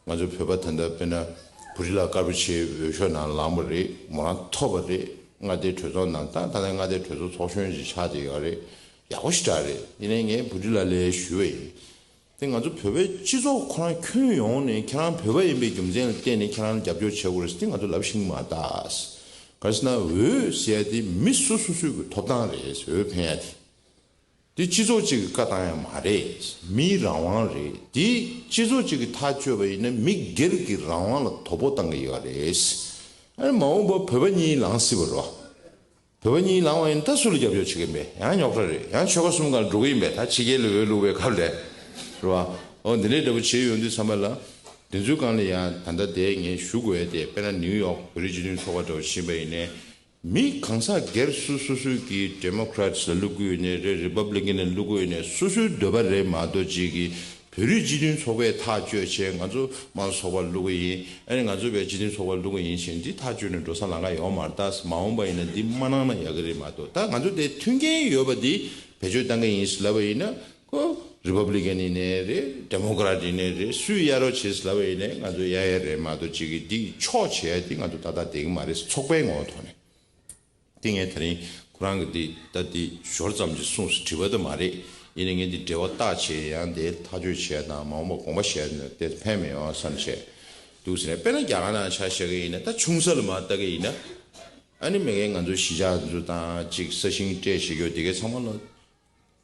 ང་ཚོ་བོད་པ་ད་ལྟ་དཔེར་ན་བྷུ་ཊི་ལ་དཀར་པོ་ཆེའི་འོས་ཤོག་ནང་ལངས་པ་རེད། མོ་རང་ཐོབ་པ་རེད། མངའ་སྡེའི་གྲོས་ཚོགས་ནང་ད་ད་ལྟ་མངའ་སྡེའི་གྲོས་ཚོགས་ཚོགས་གཞོན་ཞིག་ཆགས་བསྡད་ཡོད་རེད། ཡག་པོ་ཞེ་དྲག་རེད། ཡིན་ནའི་ངས་བྷུ་ཊི་ལ་ལ་ཞུས་པ་ཡིན། དེ་ང་ཚོ་བོད་པའི་སྤྱི་ཚོགས་ཁོ་རང་ཁྱོན་ཡོངས་ནས་ཁྱེད་རང་བོད་པ་ཡིན་པའི་རྒྱུ་མཚན་ལ་བརྟེན་ནས་ཁྱེད་རང་ལ་རྒྱབ་སྐྱོར་བྱེད་དགོས་རེད་ཟེར་དེ་ང་ཚོ་ལབ་ཤེས་ཀྱི་མ་རེད་ད། ག་རེ་ཟེར་ན་འོས་ཟེར་ཡག་དེ་མི་སོ་སོ་སོའི་གི་ཐོབ་ཐང་རེད། འོས་འཕེན་ཡག་དེ། འདི་སྤྱི་ཚོགས་གཅིག་གི་བཀའ་བཏང་ཡག་མ་རེད། མིའི་རང་དབང་རེད། འདི་སྤྱི་ཚོགས་གཅིག་གིས་ཐག་གཅོད་པ་ཡིན་ན་མི་སྒེར་གྱི་རང་དབང་ལ་དོ་ཕོག་བཏང་གི་ཡོད་རེད། ཨ་ནི་མ་འོངས་པར་བོད་པ་གཉིས་ལངས་སྲིད་པ་རེད་བ། བོད་པ་གཉིས་ལངས་པ་ཡིན་ན་ད་སུ་ལ་རྒྱབ་སྐྱོར་བྱེད་ཀྱི་མེད། ཡང་རྙོག་དྲ་རེད། ཡང་ཆོལ་ཁ་གསུམ་ག་ལ་འགྲོ་གི་ཡིན་པས། ད་ཕྱི་རྒྱལ་ལ་འོས་བླུགས་པའི་སྐབས་ལ་རེད་བ། འོ་འདི་འདྲའི་འདྲ་པོ་བྱེད་ཡོང་དུས་ཙམ་པ་ལ། འདི་ཚོའི་སྒང་ལ་ཡང་ད་ལྟ་དེ་ངས་ཞུ་དགོས་ཡག་དེ་དཔེར་ན་ནིའུ་ཡོག་བོད་རིགས་སྤྱི་མཐུན་ཚོགས་པ་འདྲ་པོ་ཕྱིན་པ་ཡིན་ནའི། མི་གང་ཟག་སྒེར་སུ་སོ་སོའི་གི་ཌེ་མོ་ཀ་རེ་ཊི་ལ་བླུག་གི་ཡོད་ནའི་རེད། རི་པབ་ལི་ཀན་ལ་བླུག་གི་ཡོད་ནའི་སོ་སོའི་འདོད་པ་རེད་མ་གཏོགས་ཅིག་གི་བོད་རིགས་སྤྱི་མཐུན་ཚོགས་པས་ཐག་གཅོད་བྱས་ང་ཚོ་དམངས་གཙོ་ཚོགས་པ་བླུག་གི་ཡིན། ཨ་ནི་ང་ཚོ་བས་སྤྱི་མཐུན་ཚོགས་པ་བླུག་གི་ཡིན་ཞེས་འདི་ཐག་གཅོད་ནས་འགྲོ་ས་ལམ་ཁ་ཡོད་མ་རེད། ད་མ་འོངས་པ་ཡིན་ན་འདི་མ་གནང་ན་ཡག་གི་རེད་མ་གཏོགས། ད་ང་ཚོ་དེ་མཐུན་རྐྱེན་ཡོད་པ་འདི་བེད་སྤྱོད་བཏང་གི་ཡིན་ཞེས་ལབ་པ་ཡིན་ན་ཁོ་རི་པབ་ལི་ཀན་ཡིན་ནའི་རེད། ཌེ་མོ་ཀ་རེ་ཊི་ཡིན་ནའི་རེད། སུས་གཡར་རོགས་བྱེད་ཞེས་ལབ་པ་ཡིན་ནའི་ང་ཚོ་གཡར་ཡག་རེད་མ་གཏོགས་ཅིག་གི་འདི་ཕྱོགས་བྱེད་ཡག་འདི་ང་ཚོ་ཏག་ཏག་བསྡད་ཀྱི་མ་རེད། ཚོགས་པའི་ངོ་བོ་ཐོག་ནས། དེ་ངས་ད་རིང་ཁོ་རང་གི་འདི་ད་འདི་ཞོར་ཙམ་ཅིག་གསུངས་སོང་དྲི་བ་དེ་མ་རེད། ཡིན་ནའི་ངས་འདི་འབྲེལ་བ་བཏགས་བྱས་ཡང་དེ་ཐག་གཅོད་བྱས་དང་མ་འོངས་པ་དགོངས་པ་བཞེས་ནས་དེ་ཕན་མི་ཡོང་བསམ་བྱས་འདུག་ཟེར་ནས། དཔེར་ན་རྒྱ་གར་ནང་ཆ་བཞག་གི་ཡིན་ན། ད་ཆུང་ས་ལ་མར་ལྟ་གི་ཡིན་ན། ཨ་ནི་མ་གིའི་ང་ཚོ་གཞིས་ཆགས་ཚོ་དང་ཅིག་ས་ཞིང་སྤྲད་བྱེད་རྒྱུ་དེ་གའི་ཚང་མ་ལ།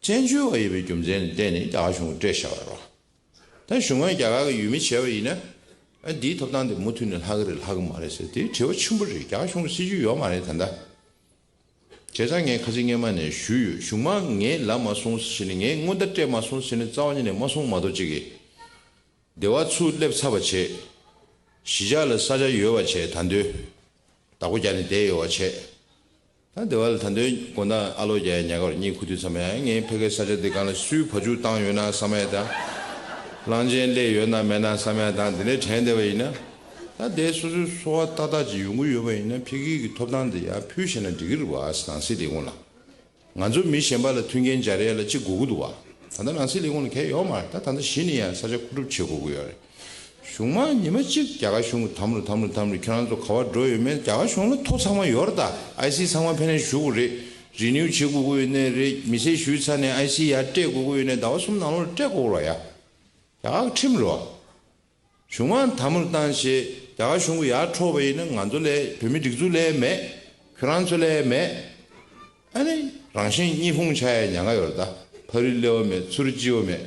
བཙན་བྱོལ་བ་ཡིན་པའི་རྒྱུ་མཚན་ལ་བརྟེན་ནས་རྒྱ་གར་གཞུང་གིས་སྤྲད་བཞག་པ་རེད། ད་གཞུང་ང་རྒྱ་གར་གྱི་ཡུལ་མི་བྱས་པ་ཡིན་ན། ཨ་འདིའི་ཐོབ་ཐང་དེ་མུ་མཐུད་ནས་ལྷག་གི་རེད་ལྷག་གི་མ་རེད་ཟེར་དེ་དྲི་བ་ཆེན་པོ་རེད། རྒྱ་གར་གཞུང་གི་སྲིད་ཇུས་ཡོད་མ་རེད་ད་ལྟ། བྱས་ཙང་ངས་ཁ་སང་སྔོན་མ་ནས་ཞུས་ཡོད། གཞུང་མང་ངས་ལབ་མ་སོང་ཟེར་ནས། ངས་སྔོན་བརྡ་སྤྲད་མ་སོང་ཟེར་ནས་རྩ་བ་ཉིད་ནས་མ་གསུངས་མ་གཏོགས་ཅིག་གིས། སྡེ་བ་ཚུར་སླེབས་ཚར་བ་བྱས། གཞིས་ཆགས་ལ་ས་ཆ་ཡོད་པ་བྱས། ད་དུང་བདག་པོ་རྒྱག་ནས་བསྡད་ཡོད་པ་བྱས། ད་སྡེ་བ་ལ་ད་དུང་དགོང་དག་ཨ་ལོ་རྒྱག་ཡག་ཉལ་ཁར་གཉིད་ཁུག་དུས་ཙམ་ཡང་ངའི་ཕ་གིའི་ས་ཆ་འདི་སྒང་ལ་སུས་བ་ཕྱུགས་བཏང་ཡོད་ན་བསམ་ཡག་དང་། གླང་ཆེན་སླེབས་ཡོད་ན་མེད་ན་བསམ་ཡག་དང་འདི་འདྲའི་དྲན་བསྡད་པ་ཡིན་ན། ད་དེ་སོ་སོའི་འཚོ་བ་ཏག་ཏག་ཅིག་ཡོང་གི་ཡོད་པ་ཡིན་ན་ཕ་གི་གི་ཐོབ་ཐང་འདི་ཡར་ཕུལ་ཤེས་ན་འགྲིག་གི་རེད་བ། ནང་སྲིད་ལས་ཁུངས་ལ། ང་ཚོ་མི་གཞན་པ་ལ་མཐུན་རྐྱེན་སྦྱར་ཡག་ལ་ཅིག་དགོས་ཀྱི་འདུག་བ། ད་ལྟ་ནང་སྲིད་ལས་ཁུངས་ལ་གལ་ཡོད་མ་རེད། ད་ད་ལྟ་གཞི་ནས་ཡང་ས་ཆ་མཁོ་སྒྲུབ་བྱེད་དགོས་ཀྱི་ཡོད་རེད། གཞུང་མང་ཉི་མ་གཅིག་རྒྱ་གར་གཞུང་གི་དམ་རུ་དམ་རུ་དམ་རུ་ཁྱེད་རང་ཚོ་ག་པར་འགྲོ་ཡོད་མེད། རྒྱ་གར་གཞུང་ལ་ཐོ་ཚང་མ་ཡོད་རེད་ད། ཨའི་སི་ཚང་མ་ཕ་གིར་ཞུ་དགོས་རེད། རི་ནིའུ་བྱེད་དགོས་ཀྱི་ཡོད་ནའི་རེད། མི་སེར་ཞུས་ཚར་ནས་ཨའི་སི་ཡར་སྤྲད་དགོས་ཀྱི་ཡོད་ནའི་ཟླ་བ་གསུམ་ནང་ལོགས་ལ་སྤྲད་དགོས་རེད་ཡ། རྒྱ་གར་གྱི་ཁྲིམས་རེད་བ། གཞུང་མང་དམ་རུ་བཏང་བྱས་རྒྱ་གར་གཞུང་གིས་ཡར་འཕྲོག་པ་ཡིན་ན་ང་ཚོ་ལ་བོད་མི་སྒྲིག་འཛུགས་ལ་མེད། ཁྱོད་རང་ཚོ་ལ་མེད། ཨ་ནི་རང་གཞན་གཉིས་ཕུང་ཆགས་ཡག་ཉེན་ཁ་ཡོད་རེད་ད། ཕ་རི་སླེ་བ་མེད། ཚུར་སྤྱི་བ་མེད།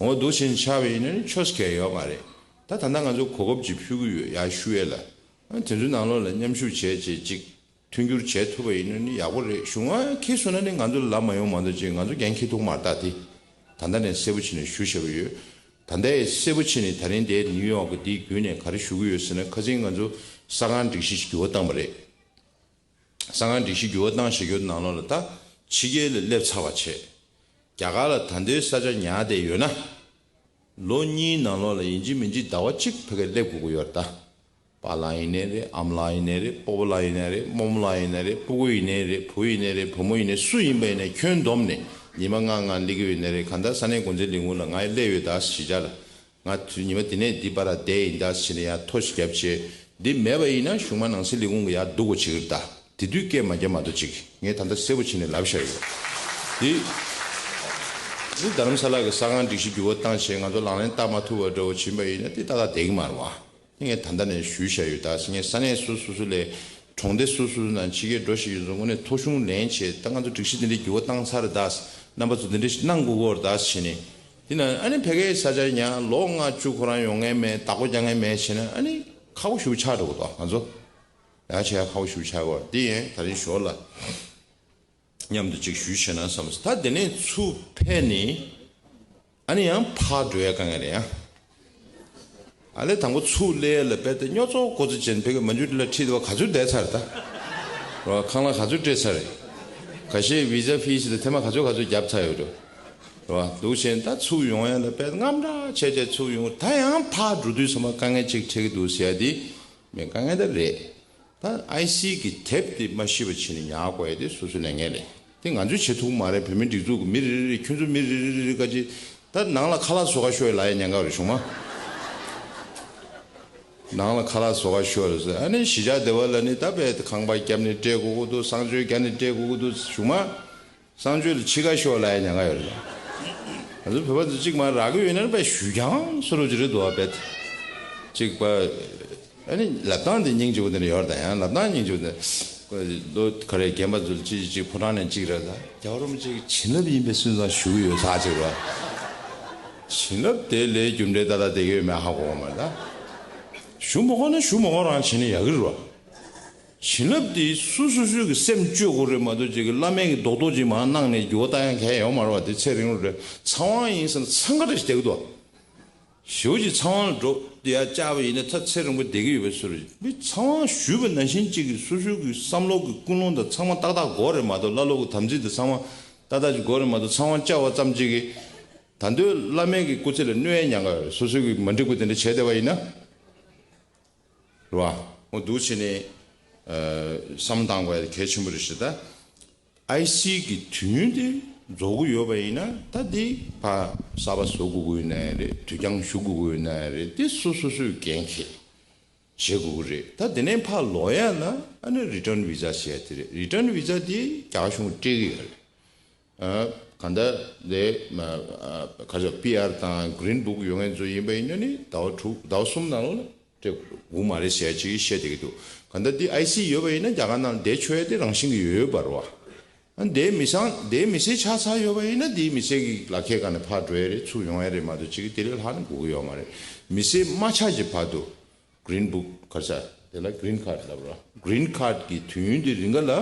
འོ་འདུག་བྱས་ཆགས་པ་ཡིན་ན་ནི་ཆོས་གལ་ཡོད་མ་རེད། ད་ད་ལྟ་ང་ཚོ་གོ་སྐབས་ཅིག་ཕུལ་གྱི་ཡོད་ཡར་ཞུ་ཡག་ལ། ཨ་དེ་ཚོའི་ནང་ལོགས་ལ་མཉམ་ཞུགས་བྱས་བྱས་ཅིག་མཐུན་འགྱུར་བྱེད་ཐུབ་པ་ཡིན་ན་ནི་ཡག་པོ་རེད། གཞུང་མང་འཁྱེར་སོང་ན་ནི་ང་ཚོ་ལ་ལབ་མ་ཡོང་མ་གཏོགས་ཅིག་ང་ཚོ་འགན་འཁྱེར་ཐུབ་མ་རེད་ད། དེ་ད་ལྟ་ནས་གསལ་པོ་བྱས་ནས་ཞུ་བཞག་པ་ཡོད། ད་ལྟའི་གསལ་པོ་བྱས་ནས་ད་རིང་དེ་ནིའུ་ཡོག་གི་དེའི་བརྒྱུད་ནས་ག་རེ་ཞུ་གི་ཡོད་ཟེར་ན། ཁ་སང་ང་ཚོ་གསར་ཁང་སྒྲིག་གཞི་ཞིག་འགྱུར་བ་བཏང་བ་རེད། གསར་ཁང་སྒྲིག་གཞི་འགྱུར་བ་བཏང་བཞག་རྒྱུ་ནང་ལོགས་ལ་ད་ཕྱི་རྒྱལ་ལ་སླེབས་ཚར་བ་བྱས། རྒྱ་གར་ལ་ད་ལྟའི་ས་ཆ་ཉར་བསྡད་ཡོད་ན། ལོ་གཉིས་ནང་ལོགས་ལ་ཡིན་གཅིག་མིན་གཅིག་ཟླ་བ་གཅིག་ཕ་གིར་སླེབས་དགོས་ཀྱི་ཡོད་རེད་ད། པཱ་ལགས་ཡིན་ནའི་རེད། ཨ་མ་ལགས་ཡིན་ནའི་རེད། སྤོ་བོ་ལགས་ཡིན་ནའི་རེད། རྨོ་མོ་ལགས་ཡིན་ནའི་རེད། སྤུ་གུ་ཡིན་ནའི་རེད། བུ་ཡིན་ནའི་རེད། བུ་མོ་ཡིན་ནའི་སུ་ཡིན་པ་ཡིན་ནའི་ཁྱོན་བསྡོམས་ནས་ཉི་མ་ལྔ་ལྔ་སླེབས་ཀྱི་ཡོད་ནའི་རེད། གང་ལྟར་ས་གནས་འགོ་འཛིན་ལས་ཁུངས་ལ་ང་སླེབས་ཡོད་ད། གཞིས་ཆགས་ལ། ང་དུས་ཉི་མ་དེ་ནས་འདི་པར་བསྡད་ཡིན་ད་ཟེར་ནས་ཡར་ཐོ་ཞིག་བརྒྱབ་བྱས། འདི་མེད་པ་ཡིན་ན་གཞུང་མ་ནང་སྲིད་ལས་ཁུངས་ཀྱི་ཡར་འདུག་གོ་བྱེད་ཀྱི་རེད་ད། དེ་དུས་སྐད་མ་རྒྱབ་མ་གཏོགས་ཅིག་ངས་ད་ལྟ་གསལ་པོ་བྱས་ནས་ལབ་བཞག་ཡོད། འདི་འདི་རྡ་རམ་ས་ལ་གི་ས་ཁང་སྒྲིག་གཞི་འགྱུར་བ་བཏང་བྱས་ང་ཚོ་ལག་ལེན་བསྟར་མ་ཐུབ་པ་འདྲ་བོ་བྱིན་པ་ཡིན་ན་འདི་ཏག་ཏག་བསྡད་ཀྱི་མ་རེད་བ། ངས་ད་ལྟ་ནས་ཞུས་བཞག་ཡོད་ད། ངས་ས་གནས་སོ་སོ་སོ་ལས་གྲོང་སྡེ་སོ་སོ་སོ་ནང་ཕྱི་རྒྱལ་འགྲོ་བཞིན་ཡོད་ཚོ་དངོས་གནས་ཐོ་གཞུང་ལེན་བྱས་ད་ང་ཚོ་སྒྲིག་གཞི་འདི་འདྲའི་འགྱུར་བ་བཏང་ཚར་ད། རྣམ་པ་ཚོ་འདི་འདྲ་ཞིག་གནང་དགོས་ཀྱི་ཡོད་རེད་ད་ཟེར་ནས། དེ་ན་ཨ་ནི་ཕ་གིའི་ས་ཆ་ཡང་ལོ་ལྔ་བཅུ་ཁོ་རང་ཡོང་མཁན་མེད། བདག་པོ་རྒྱག་མཁན་མེད་བྱས་ན་ཨ་ནི་ཁག་པོ་ཞེ་པོ་ཆགས་འགྲོ་གི་འདུག་ང་ཚོ་ཡང་ཆེ་ཡང་ཁག་པོ་ཞེ་པོ་ཆགས་ཀྱི་ཡོད་རེད། འདི་ཡིན་ད་རིང་ཞོར་ལ། མཉམ་དུ་ཅིག་ཞུས་བྱས་ན་བསམ་སོང་། ད་དེ་ནས་ཚུར་ཕེབས་ནས་ཨ་ནི་ཡང་ཕར་འགྲོ་ཡ་དཀའ་ངལ་རེད་ཡ། ཨ་ལས་དང་པོ་ཚུར་སླེབས་ལ་དཔེ་དེ་རྙོག་ཚོགས་འགོ་ཚུགས་བྱས་ནས་ཕ་གི་མ་འཇུ་འདི་ལ་ཁྲིད་དེ་བ་ག་ཚོད་བསྡད་ཚར་ད། རོ་ཁང་གླ་ག་ཚོད་སྤྲད་ཚར་རེད། ཁ་ཤས་བི་ཛ་ཕི་སི་དེ་ཐེངས་མ་ག་ཚོད་ག་ཚོད་བརྒྱབ་ཚར་ཡོད་འགྲོ། རོ་འདུག་བྱས་ནས་ད་ཚུར་ཡོང་ཡ་ལ་དཔེ་དངངས་སྐྲག་བྱས་བྱས་ཚུར་ཡོང་ད་ཡང་ཕར་འགྲོ་དུས་ཚང་མ་དཀའ་ངལ་ཅིག་འཕྲད་ཀྱི་འདུག་ཟེར་ཡ་དེ་མི་དཀའ་ངལ་ད་རེད། ད་ཨའི་སི་གི་དེབ་དེ་མ་ཤེས་པ་བྱས་ནས་ཉར་དགོས་ཡ་དེ་སོ་སོའི་ལས་འགན་རེད། དེ་ང་ཚོས་བྱེད་ཐུབ་མ་རེད། བོད་མི་སྒྲིག་འཛུགས་ཀྱི་མི་རེ་རེ་རེ་ཁྱོད་ཚོ་མི་རེ་རེ་རེ་རེ་ག་ཅི། ད་ནང་ལ་ཁ་ལག་བཟོ་ག་ཤོག་ལབ་ཡ་ཉེན་ཁ་རེད་བྱུང་མ། ནང་ལ་ཁ་ལག་བཟོ་ག་ཤོག་རེད་ཟེར། ཨ་ནི་གཞིས་ཆགས་སྡེ་བ་ལ་ནི་ད་དཔེ་ཁང་པ་བརྒྱབ་ནས་སྤྲད་དགོས་ཀྱི་འདུག་གསང་སྤྱོད་བརྒྱབ་ནས་སྤྲད་དགོས་ཀྱི་འདུག་བྱུང་མ། གསང་སྤྱོད་ལ་ཕྱི་ཁ་ཤོར་ལབ་ཡ་ཉེན་ཁ་ཡོད་རེད། ང་ཚོ་བོད་པ་ཚོ་གཅིག་མ་རག་གི་ཡོད་ན་དཔེ་ཞུ་རྐྱང་བཟོ་འདྲ་ཅིག་རེད་འདུག་བ་དཔེ། གཅིག་པ། ཨ་ནི་ལབ་སྟངས་དེ་སྙིང་རྗེ་པོ་དེ་འདྲ་ཡོད་རེད་ད། ཡང་ལབ་སྟངས་སྙིང་རྗེ་པོ་དེ། ལོ་ག་རེ་རྒན་པ་ཚོ་ལ་གཅིག་གཅིག་ཕོ་བྲང་ནས་གཅིག་རེད་ད། རྒྱལ་བ་རིན་པོ་ཆེ་གི་བྱིན་རླབས་ཡིན་པའི་སུན་སྣང་ཞུ་གི་ཡོད་ས་གཅིག་རེད། བྱིན་རླབས་དེ་ལས་རྒྱུ་འབྲས་ཏག་ཏག་བསྡད་ཀྱི་ཡོད་མེད་ཧ་གོ་གི་མ་རེད་ད། ཞུ་མ་དགོས་ན་ཞུ་མ་དགོས་རང་བྱས་ན་ཡག་གི་རེད་བ། བྱིན་རླབས་དེ་སོ་སོ་སོའི་གི་སེམས་བཅོས་དགོས་རེད་མ་གཏོགས་ཅིག་གི་བླ་མའི་གི་རྡོག་རྡོག་ཅིག་མར་གནང་ནས་འགྱུར་བ་བཏང་ཡ་གང་ཡང་ཡོད་མ་རེད་བ། དེ་ཚེ་རིང་རུ་རེད། ཚངས་དབང་ཡིན་ཟེར་ན་འཚང་ཁ་འདྲ་ཞིག་བསྡད་ཀྱི་འདུག་ཞེ་པོ་ཅིག་ཚངས་དབང་ལ་འགྲོ་དེ་ཡར་བཅར་བ་ཡིན་ན་ད་ཚེ་རིང་པོ་བསྡད་ཀྱི་ཡོད་པའི་བཟོ་འདྲ། མི་ཚངས་དབང་ཞུས་པ་ནང་བཞིན་ཅིག་གི་སོ་སོའི་གི་བསམ་བློ་གི་ཀུན་སློང་དང་ཚང་མ་ཏག་ཏག་དགོས་རེད་མ་གཏོགས་བླ་སློབ་གི་དམ་ཚིག་དང་ཚང་མ་ཏག་ཏག་ཅིག་དགོས་རེད་མ་གཏོགས་ཚངས་དབང་བཅར་བ་ཙམ་ཅིག་གིས་ད་འདོད་བླ་མའི་གི་སྐུ་ཚེ་ལ་གནོད་ཡ་ཉེན་ཁ་ཡོད་རེད། སོ་སོའི་གི་མ་འགྲིག་པ་དེ་འདྲ་བྱས་བསྡད་པ་ཡིན་ན། རེད་བ། འོ་འདུག་བྱས་ནས་ཨ་བསམ་བཏང་དགོས་ཡ་གལ་ཆེན་པོ་རེད་ཤག་ད་ཨའི་སི་གི་དུས་ཡུན་དེ་རྫོགས་ཀྱི་ཡོད་པ་ཡིན་ན་ད་འདི་ཕར་གསར་པ་བཟོ་དགོས་ཀྱི་ཡོད་ན་ཡང་རེད། དུས་འགྱངས་ཞུ་དགོས་ཀྱི་ཡོད་ན་ཡང་རེད། དེ་སོ་སོ་སོའི་འགན་འཁྱེར་བྱེད་དགོས་ཀྱི་རེད། ད་དེ་ནས་ཕར་ལོག་ཡ་ལ་ཨ་ནི་རི་ཊརན་བི་ཛ་ཟེར་ཡ་དེ་རེད། རི་ཊརན་བི་ཛ་དེ་རྒྱ་གར་གཞུང་གིས་སྤྲད་ཀྱི་ཡོད་རེད། ཨ་གང་ལྟར་དེ་ཨ་ག་ཚོད་པི་ཨར་དང་གྷི་རིན་བུག་ཡོད་མཁན་ཚོ་ཡིན་པ་ཡིན་ན་ནི་ཟླ་བ་དྲུག་ཟླ་བ་གསུམ་ནང་ལོགས་ལ་སྤྲད་དགོས་མ་རེད་ཟེར་ཡ་ཅིག་བཤད་བསྡད་ཀྱི་འདུག་གང་ལྟར་འདི་ཨའི་སི་ཡོད་པ་ཡིན་ན་རྒྱ་གར་ནང་བསྡད་ཆོག་ཡ་དེ་རང་བཞིན་གྱི་ཡོད་ཡོད་པ་རེད་བ། ཨ་འདིའི་མི་སང་འདིའི་མི་སེར་ཆགས་ཚར་ཡོད་པ་ཡིན་ན་འདིའི་མི་སེར་གྱི་ལག་ཁྱེར་སྒང་ནས་ཕར་འགྲོ་ཡ་རེད། ཚུར་ཡོང་ཡ་རེད་མ་གཏོགས་ཅིག་དེ་ལས་ལྷག་ནི་དགོས་ཀྱི་ཡོད་མ་རེད། མི་སེར་མ་ཆགས་ཀྱི་བར་དུ། གྷི་རིན་བུག་ག་རེ་ཟེར་དེ་ལ་གྷི་རིན་ཁཱཌ་ལབ་ར། གྷི་རིན་ཁཱཌ་ཀྱི་དུས་ཡུན་དེ་རིང་ག་ལ་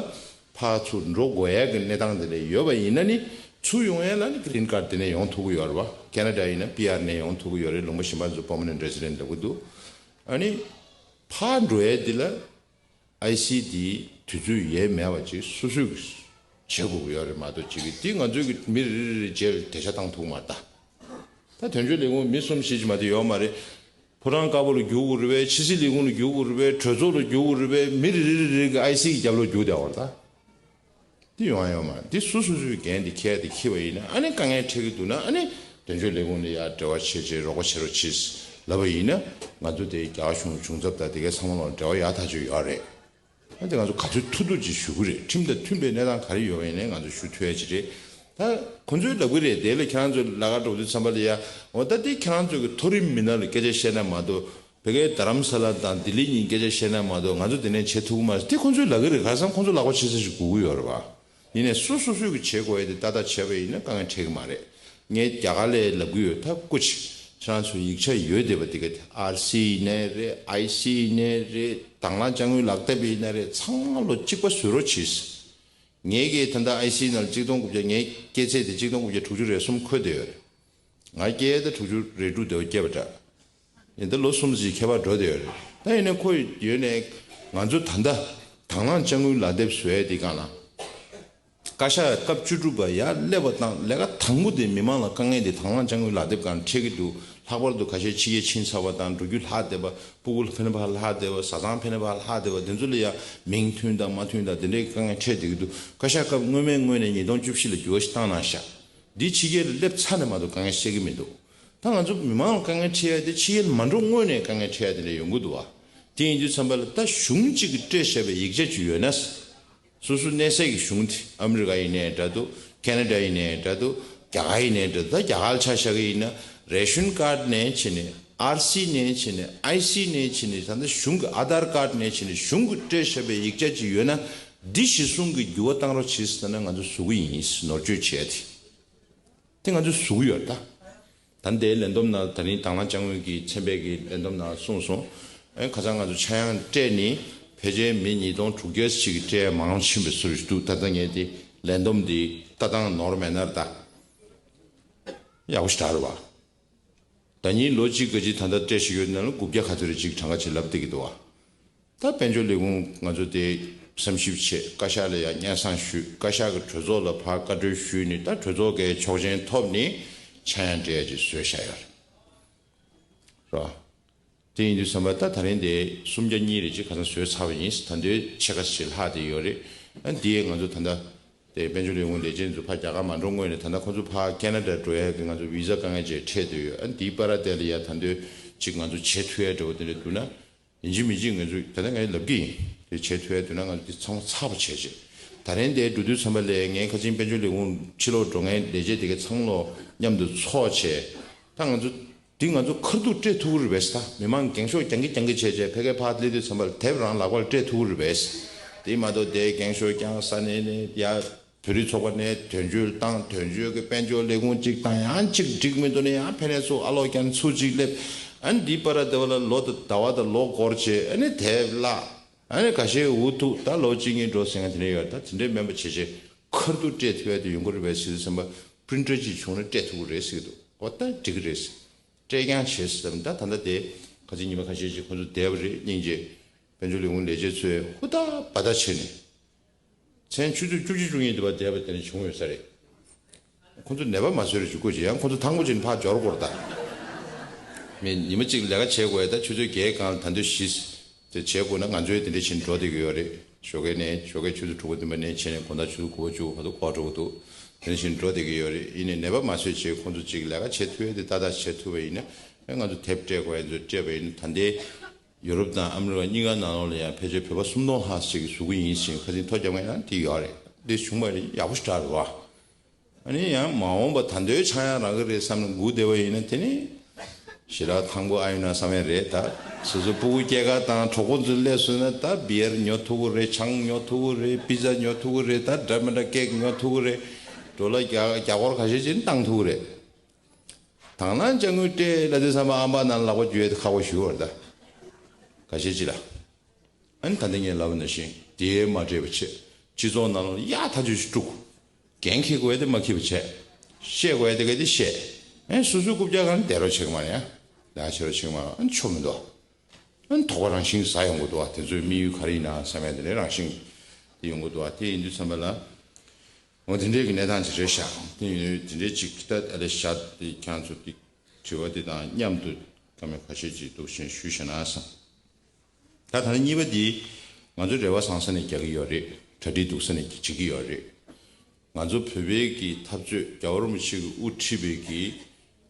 ཕར་ཚུར་འགྲོ་དགོས་ཡ་གི་གནས་སྟངས་དེ་འདྲ་ཡོད་པ་ཡིན་ན་ནི་ཚུར་ཡོང་ཡ་ལ་ནི་གྷི་རིན་ཁཱཌ་དེ་ནས་ཡོང་ཐུབ་ཀྱི་ཡོད་རེད་བ། ཁེ་ན་ཌ་ཡིན་ན་པི་ཨར་ནས་ཡོང་ཐུབ་ཀྱི་ཡོད་རེད། ལུང་པ་གཞན་པ་ཚོ་པར་མ་ནེན་ཊི་རེ་ཛི་ཌེན་ཊི་ལབ་ཀྱི་འདུག་ཨ་ནི་ཕར་འགྲོ་ཡ་འདི་ལ་ཨའི་སི་འདི་དུས་ཚོད་ཡས་མེད་པ་ཅིག་སོ་སོས་ཀྱི་བྱེད་དགོས་ཀྱི་ཡོད་རེད་མ་གཏོགས་ཅིག་གི་འདི་ང་ཚོའི་གི་མི་རེ་རེ་རེ་རྗེས་ལ་འགྲེལ་བཤད་བཏང་ཐུབ་ཀྱི་མ་རེད་ད། ད་དོན་གཅོད་ལས་ཁུངས་མི་གསུམ་བཞི་ཅིག་མ་གཏོགས་ཡོད་མ་རེད། ཕོ་བྲང་དཀར་པོ་ལ་རྒྱུག་དགོས་རེད་པས། ཕྱི་སྲིད་ལས་ཁུངས་ལ་རྒྱུག་དགོས་རེད་པས། གྲོས་ཚོགས་ལ་རྒྱུག་དགོས་རེད་པས། མི་རེ་རེ་རེ་རེ་གི་ཨའི་སི་གི་རྒྱབ་ལོགས་རྒྱུག་བསྡད་པ་རེད་ད། འདི་ཡོང་ཡ་ཡོད་མ་རེད། འདི་སོ་སོ་སོའི་འགན་དེ་འཁྱེར་ཏེ་འཁྱེར་བ་ཡིན་ན་ཨ་ནི་དཀའ་ངལ་འཕྲད་ཀྱི་འདུག་ན་ཨ་ནི་དོན་གཅོད་ལས་ཁུངས་ལ་ཡར་འབྲེལ་བ་བྱེད་བྱེད་རོགས་པ་བྱེད་རོགས་བྱེད་ལབ་པ་ཡིན་ན་ང་ཚོ་དེ་རྒྱ་གཞུང་གཞུང་ཚབ་དང་དེ་གའི་ཚང་མ་ལ་འབྲེལ་བ་ཡག་ཐག་ཆོད་ཡོད་རེད། ཨ་དེ་ང་ཚོ་ག་ཚོད་ཐུབ་ཐུབ་ཅིག་ཞུ་གི་རེད། ཁྲིམས་དང་མཐུན་པའི་གནས་སྟངས་ག་རེ་ཡོད་པ་ཡིན་ནའི་ང་ཚོ་ཞུ་ཐུབ་ཡ་ཅིག་རེད། ད་ཁོ་ཚོས་ལབ་གི་རེད། དེ་ལ་ཁྱེད་རང་ཚོ་ལ་ཁ་འགྲོ་དུས་ཙམ་པ་ལ་ཡ་འོ་ད་དེ་ཁྱེད་རང་ཚོ་གི་མཐོ་རིམ་མི་སྣ་ལ་སྐད་ཆ་བཤད་ན་མ་གཏོགས་བོད་སྐད་རྡ་རམ་ས་ལ་དང་ལྡི་ལི་གཉིས་སྐད་ཆ་བཤད་ན་མ་གཏོགས་ང་ཚོ་དེ་ནས་བྱེད་ཐུབ་ཀྱི་མ་རེད། དེ་ཁོ་ཚོས་ལབ་གི་རེད། ག་རེ་ཟེར་ན་ཁོ་ཚོ་ལག་པ་ཕྱི་ས་ཞིག་དགོས་ཀྱི་ཡོད་རེད་བ། ཡིན་ནའི་སོ་སོ་སོས་ཀྱི་བྱེད་དགོས་ཡ་དེ་ཏག་ཏག་བྱས་པ་ཡིན་ན་དཀའ་ངལ་འཕྲད་ཀྱི་མ་རེད། ངས་རྒྱ་གར་ལ་ལབ་ཀྱི་ཡོད། ད་སྐུ་མཁྱེན་ཁྱེད་རང་ཚོའི་ཡིག་ཆ་ཡོད་བསྡད་པ་དེ་ག་ཨར་སི་ཡིན་ནའི་རེད། ཨའི་སི་ཡིན་ནའི་རེད། དང་བླངས་དཔྱ་དངུལ་ལག་དེབ་ཡིན་ནའི་རེད། ཚང་མ་ལོ་གཅིག་པ་བཟོ་རོགས་གྱིས། ངས་ཀྱིས་ད་ལྟ་ཨའི་སི་ནང་ལ་གཅིག་སྟོང་དགུ་བརྒྱ། ངའི་སྐྱེས་ཚེས་དེ་གཅིག་སྟོང་དགུ་བརྒྱ་དྲུག་ཅུ་རེ་གསུམ་འཁོད་བསྡད་ཡོད་རེད། ང་སྐྱེས་ད་དྲུག་ཅུ་རེ་དྲུག་དེ་བ་སྐྱེས་པ་འདྲ། ཡིན་ད་ལོ་གསུམ་ཙམ་ཁྱད་པར་འགྲོ་བསྡད་ཡོད་རེད། ད་ཡིན་ནའི་ཁོ་ཡོད་ནའི་ང་ཚོ་ད་ལྟ་དང་བླངས་དཔྱ་དངུལ་ལག་དེབ་བཟོ་ཡ་དེ་སྒང་ལ། བཀའ་ཤག་སྐབས་བཅུ་དྲུག་པ་ཡར་སླེབས་པ་དང་ལས་ཀ་དང་པོ་དེ་མི་མང་ལ་དཀའ་ངལ་དེ་དང་བླངས་དཔྱ་དངུལ་ལག་དེབ་སྒང་འཕྲད་ཀྱི་འདུག་ལྷག་པར་དུ་ཁ་ཤས་ཕྱི་རྒྱལ་ཕྱིན་ཚར་བ་དང་འགྲོ་རྒྱུ་ལྷག་བསྡད་པ། སྤུ་གུ་ལ་ཕན་པ་ལྷག་བསྡད་པ། བཟའ་ཚང་ཕན་པ་ལྷག་བསྡད་པ། དེ་ཚོ་ལ་ཡང་མིང་མཐུན་དང་མ་མཐུན་དང་དེ་འདྲའི་དཀའ་ངལ་འཕྲད་བསྡད་ཀྱི་འདུག་བཀའ་ཤག་སྐབས་སྔོན་མའི་སྔོན་ནས་ཉིས་སྟོང་བཅུ་བཞི་ལ་འགྱུར་བ་ཞིག་བཏང་གནང་ཤག་འདི་ཕྱི་རྒྱལ་ལ་སླེབས་ཚར་ནས་མ་གཏོགས་དཀའ་ངལ་བཤད་ཀྱི་མི་འདུག་ད་ང་ཚོ་མི་མང་ལ་དཀའ་ངལ་འཕྲད་ཡ་དེ་ཕྱི་རྒྱལ་མ་འགྲོ་སྔོན་ནས་དཀའ་ངལ་འཕྲད་ཡ་དེ་འདྲ་ཡོང་གི་འདུག་བ། དེ་ཡིན་དུས་ཙམ་པ་ལ་ད་གཞུང་གཅིག་གིས་སྤྲད་བཞག་པའི་ཡིག་ཆ་ཅིག་ཡོད་ན། སོ་སོ་གནས་སའི་གཞུང་དེ་ཨ་མི་རི་ཀ་ཡིན་ནའི་འདྲ་འདུག་ཁེ་ན་ཌ་ཡིན་ནའི་འདྲ་འདུག་རྒྱ་གར་ཡིན་ནའི་འདྲ་འདུག་ད་རྒྱ་གར་ལ་ཆ་བཞག་གི་ཡིན་ན་རེ་ཤོན་ཀར་ཌི་ནས་བྱས་ནས་ཨར་སི་ནས་བྱས་ནས་ཨའི་སི་ནས་བྱས་ནས་ད་ལྟ་གཞུང་གི་ཨ་དྷར་ཀར་ཌི་ནས་བྱས་ནས་གཞུང་གིས་སྤྲད་བཞག་པའི་ཡིག་ཆ་ཅིག་ཡོད་ན་འདི་གཞི་བཟུང་གི་འགྱུར་བ་བཏང་རོགས་བྱེད་ཟེར་ན་ང་ཚོ་བཟོ་གི་ཡིན་ནོར་བཅོས་བྱས་ཏེ། དེ་ང་ཚོས་བཟོ་གི་ཡོད་རེད་ད། ད་ལྟའི་ལས་བསྡོམས་ནང་ད་རིང་དྭང་བླངས་དཔྱ་དངུལ་གྱི་ཚན་པས་ཀྱི་ལས་བསྡོམས་ནང་གསུངས་སོང་། ཨེ་ཁ་སང་ང་ཚོ་ཆག་ཡང་སྤྲད་ནི་ཕལ་ཆེར་མི་ཉིས་སྟོང་དྲུག་བརྒྱ་ཞིག་གི་སྤྲད་ཡ་མང་ཕྱིན་པའི་བཟོ་འདྲ་ཞིག་འདུག་ད་ལྟ་ངས་དེ་ལས་བསྡོམས་འདི་ལྟ་སྟངས་ནོར་མེད་ན་རེད་ད། ཡག་པོ་ཞེ་དྲག་རེད་བ། ཟླ་ཉིན་ལོ་གཅིག་ག་ཅིག་ད་ལྟ་སྤྲད་བཞིན་ཡོད་ན་ལ་དགུ་བརྒྱ་ག་ཚོད་རེ་གཅིག་གྲངས་ཀ་ཅིག་ལབ་བསྡད་ཀྱི་འདུག་བ། ད་དཔལ་འབྱོར་ལས་ཁུངས་ང་ཚོ་དེ་བསམ་ཞིབ་བྱས་བཀའ་ཤག་ལ་ཡང་སྙན་སེང་ཞུས། བཀའ་ཤག་གི་གྲོས་ཚོགས་ལ་ཕར་བཀའ་འཁྲོལ་ཞུས་ནས་ད་གྲོས་ཚོགས་ཀྱི་ཆོག་མཆན་ཐོབ་ནས་ཆག་ཡང་སྤྲད་ཡ་ཅིག་བཟོས་བཞག་ཡོད་རེད། རོ། དེ་ཡིན་དུས་ཙམ་པ་ད་ད་རིང་དེ་སུམ་བརྒྱ་གཉིས་རེ་ཅིག་ཁ་སང་བཟོས་ཚར་བ་ཡིན། ད་དུང་ཕྱེད་ཀ་ཞིག་ལྷག་བསྡད་ཡོད་རེད། ཨ་འདི་ང་ཚོ་ད་ལྟ་དེ་དཔལ་འབྱོར་ལས་ཁུངས་ལས་བྱེད་ཚོ་ཕར་རྒྱ་གར་མ་འགྲོ་སྔོན་ནས་ད་ལྟ་ཁོ་ཚོ་ཕར་ཁེ་ན་ཌ་འགྲོ་ཡ་གི་ང་ཚོ་བི་ཟ་དཀའ་ངལ་ཅིག་འཕྲད་བསྡད་ཡོད། ཨ་འདིའི་བར་དེ་ལ་ཡ་ད་དུང་ཅིག་ང་ཚོ་བྱེད་ཐུབ་ཡ་འདྲ་བོ་དེ་འདྲ་འདུག་ན། ཡིན་གཅིག་མིན་གཅིག་ང་ཚོས་ད་ལྟ་ངས་ལབ་ཀྱི་ཡིན། དེ་བྱེད་ཐུབ་ཡ་འདུག་ན་ང་ཚོ་དེ་ཚང་མ་ཚར་བ་བྱས་བྱས། ད་རིང་དེ་འགྲོ་དུས་ཙམ་པ་ལས་ངས་ཁ་ཆེམས་དཔལ་འབྱོར་ལས་ཁུངས་ཕྱི་ལོགས་འགྲོ་མཁན་ལས་བྱེད་དེ་གའི་ཚང་མ་མཉམ་དུ་ཚོགས་བྱས། ད་ང་ཚོ་འདི་ང་ཚོ་ཁ་ཐུག་སྤྲད་ཐུབ་ཀྱི་རེད་པས། ད་མི་མང་འགེངས་ཤོག་རྒྱག་གི་རྒྱག་གི་བྱས་བྱས་ཕ་གིར་ཕར་སླེབས་དུས་ཙམ་པ་ལ་དེབ་རང་ལག་པར་སྤྲད་ཐུབ་ཀྱི་རེད་པས། དེ་མ་གཏོགས་དེ་འགེངས་ཤོག་རྒྱག་ས་ནས་ནས་ཡ། བོད་རིགས་ཚོགས་པ་ནས་དོན་གཅོད་བཏང་། དོན་གཅོད་ཀྱི་དཔལ་འབྱོར་ལས་ཁུངས་གཅིག་བཏང་། ཡང་གཅིག་འགྲིག་མི་འདུག་ནས་ཡང་ཕན་ནས་ཚུར་ཨ་ལོག་ཀྱང་ཚུར་གཅིག་སླེབས། ཨ་ནི་འདི་པར་དེ་བ་ལ་ལོ་དང་ཟླ་བ་དང་ལོ་འགོར་བྱས། ཨ་ནི་དེབ་བརླག་ཨ་ནི་ཁ་ཤས་འུ་ཐུག་ད་ལོ་གཅིག་གཉིས་འགྲོ་ཟེར་མཁན་དེ་འདྲ་ཡོད། ད་དེ་འདྲའི་མིན་པ་བྱས་བྱས་ཁ་ཐུག་སྤྲད་ཐུབ་ཡ་དེ་ཡོང་གི་རེད་པས་ཟེར་དུས་ཙམ་པ་པི་རིན་ཊར་ཅིག་བྱུང་ན་སྤྲད་ཐུབ་ཀྱི་རེད་ཟེར་གྱི་འདུག་འོ་ད་འགྲིག་གི་རེད། སྤྲད་རྐྱང་བྱས་ཟེར་ད་ད་ལྟ་དེ་ཁ་ཆེམས་ཉི་མ་ཁ་ཤས་ཅིག་ཁོ་ཚོ་བསྡད་པ་རེད། སྙིང་རྗེ། དཔལ་འབྱོར་ལས་ཁུངས་ལས་བྱེད་ཚོས་ཧུར་ཐག་འབད་ཐག་བྱས་ནས། མཚན་ཆུ་ཚོད་བཅུ་གཅིག་བཅུ་གཉིས་དུ་བ་བསྡད་པ་དེ་ནས་བྱུང་ཡོད་ས་རེད། ཁོ་ཚོ་ནད་པ་མ་བཟོས་རེ་འཇུག་དགོས་ཀྱི། ཡང་ཁོ་ཚོ་ཐང་པོ་ཅིག་ནས་ཕར་འབྱོར་དགོས་རེད་ད། མི་ཉི་མ་གཅིག་ལས་ཀ་བྱེད་དགོས་ཡ་ད་ཆུ་ཚོད་བརྒྱད་སྒང་ལ་ད་འདོད་བཞི་དེ་བྱེད་དགོས་ན་ང་ཚོའི་དེ་འདྲ་བཞིན་འགྲོ་བསྡད་ཀྱི་ཡོད་རེད། ཞོགས་ཀས་ནས་ཞོགས་ཀས་ཆུ་ཚོད་དྲུག་པ་བདུན་པ་ནས་བྱས་ནས་དགོང་དག་ཆུ་ཚོད་དགུ་པ་བཅུ་པ་བར་དུ་སྒོ་འགྲོ་གི་འདུག་དེ་འདྲ་བཞིན་འགྲོ་བསྡད་ཀྱི་ཡོད་རེད། ཡིན་ནའི་ནད་པ་མ་བཟོས་བྱས་ཁོ་ཚོ་གཅིག་ལས་ཀ་བྱེད་ཐུབ་ཡ་དེ་ཏག་ཏག་བྱེད་ཐུབ་པ་ཡིན་ན་ང་ཚོ་དེབ་སྤྲད་དགོས་ཡ་ཚོ་སྤྲད་པ་ཡིན་ན་ད་ལྟའི། ཡོ་རོབ་དང་ཨ་མི་རི་ཀ་གཉིས་ཀ་ནང་ལོགས་ལ་ཡང་ཕལ་ཆེར་བོད་པ་སུམ་སྟོང་ལྷག་ཅིག་གིས་བཟོ་གི་ཡིན་ཞེས་ཁ་ཆེམས་ཐོ་བརྒྱབ་མཁན་ཡང་དེ་ཡོད་རེད། འདི་བྱུང་བ་རེད། ཡག་པོ་ཞེ་དྲག་རེད་བ། ཨ་ནི་ཡང་མ་འོངས་པ་ད་དུང་ཆག་ཡང་རག་གི་རེད་བསམ་ནས་སྒུག་བསྡད་པ་ཡིན་ན་དེ་ནི་ཞེ་དྲག་ཐང་པོ་ཨ་ཡོད་ན་བསམ་ཡ་རེད་ད། སོ་སོ་སྤུ་གུ་སྐྱེས་སྐར་དང་གྲོགས་པོ་ཚོ་སླེབས་སོང་ན་ད་བི་ཡར་ཉོ་ཐུབ་ཀྱི་རེད། ཆང་ཉོ་ཐུབ་ཀྱི་རེད། པི་ཛ་ཉོ་ཐུབ་ཀྱི་རེད། ད་འདྲ་མི་འདྲ་ཀེག་ཉོ་ཐུབ་ཀྱི་རེད། ཌོ་ལར་བརྒྱ་བརྒྱ་སྐོར་ཁ་ཤས་ཅིག་བཏང་ཐུབ་ཀྱི་རེད། དང་བླངས་དཔྱ་དངུལ་སྤྲད་ལབ་དུས་ཙམ་པ་ཨམ་པ་ནང་ལག་པ་འཇུ་ཡས་དེ་ཁག་པོ་ཞུ་བར་གདའ། ཁ་ཤས་ཅིག་ལ། ཨ་ནི་ད་ལྟ་ངས་ལབ་པ་ནང་བཞིན་དེ་མ་སྤྲད་པ་བྱས། སྤྱི་ཚོགས་ནང་ལ་ཡག་ཐག་ཆོད་ཅིག་དཀྲུགས། འགན་འཁྱེར་དགོས་ཡས་དེ་མ་འཁྱེར་བ་བྱས། བཤད་དགོས་ཡས་དེ་ག་དེ་བཤད། ཨ་ནི་སོ་སོའི་རྐུབ་བཀྱག་སྒང་ལ་བསྡད་རོགས་བྱེད་ཀྱི་མ་རེད་ཡ། ལས་ཀ་བྱེད་རོགས་བྱེད་ཀྱི་མ་རེད། ཨ་ནི་ཆོ་མི་འདུག་ཨ་ནི་དོགས་པ་རང་བཞིན་ཟ་ཡོང་གི་འདུག་ཨ། དེ་ཚོའི་དམིགས་ཡུལ་ག་རེ་ཡིན་ན་བསམ་ཡས་དེ་འདྲའི་རང་བཞིན་དེ་ཡོང་གི་འདུག་ཨ། དེ་ཡིན་དུས་ཙམ་པ་ལ། འོ་དེ་འདྲའི་གི་གནས་སྟངས་ཅིག་རེད་ཤག་དེ་ཡིན་དུས་དེ་འདྲའི་ཅིག་ད་ཨ་ལས་ཤག་དེ་ཁྱེད་ཚོ་དེ་དྲི་བ་དེ་དང་མཉམ་དུ་བཀའ་མོལ་ཁ་ཤས་ཅིག་འདུག་བཞིན་ཞུས་བཞག་ན་བསམ། ད་ད་ནི་གཉིས་པ་དེ་ང་ཚོ་རེ་བ་བཟང་ས་ནས་རྒྱག་གི་ཡོད་རེད། གྲ་སྒྲིག་སྡུག་ས་ནས་བྱེད་ཀྱི་ཡོད་རེད། ང་ཚོ་བོད་པའི་གི་འཐབ་རྩོད་རྒྱལ་བ་རིན་པོ་ཆེ་གིས་དབུ་ཁྲིད་པའི་གི་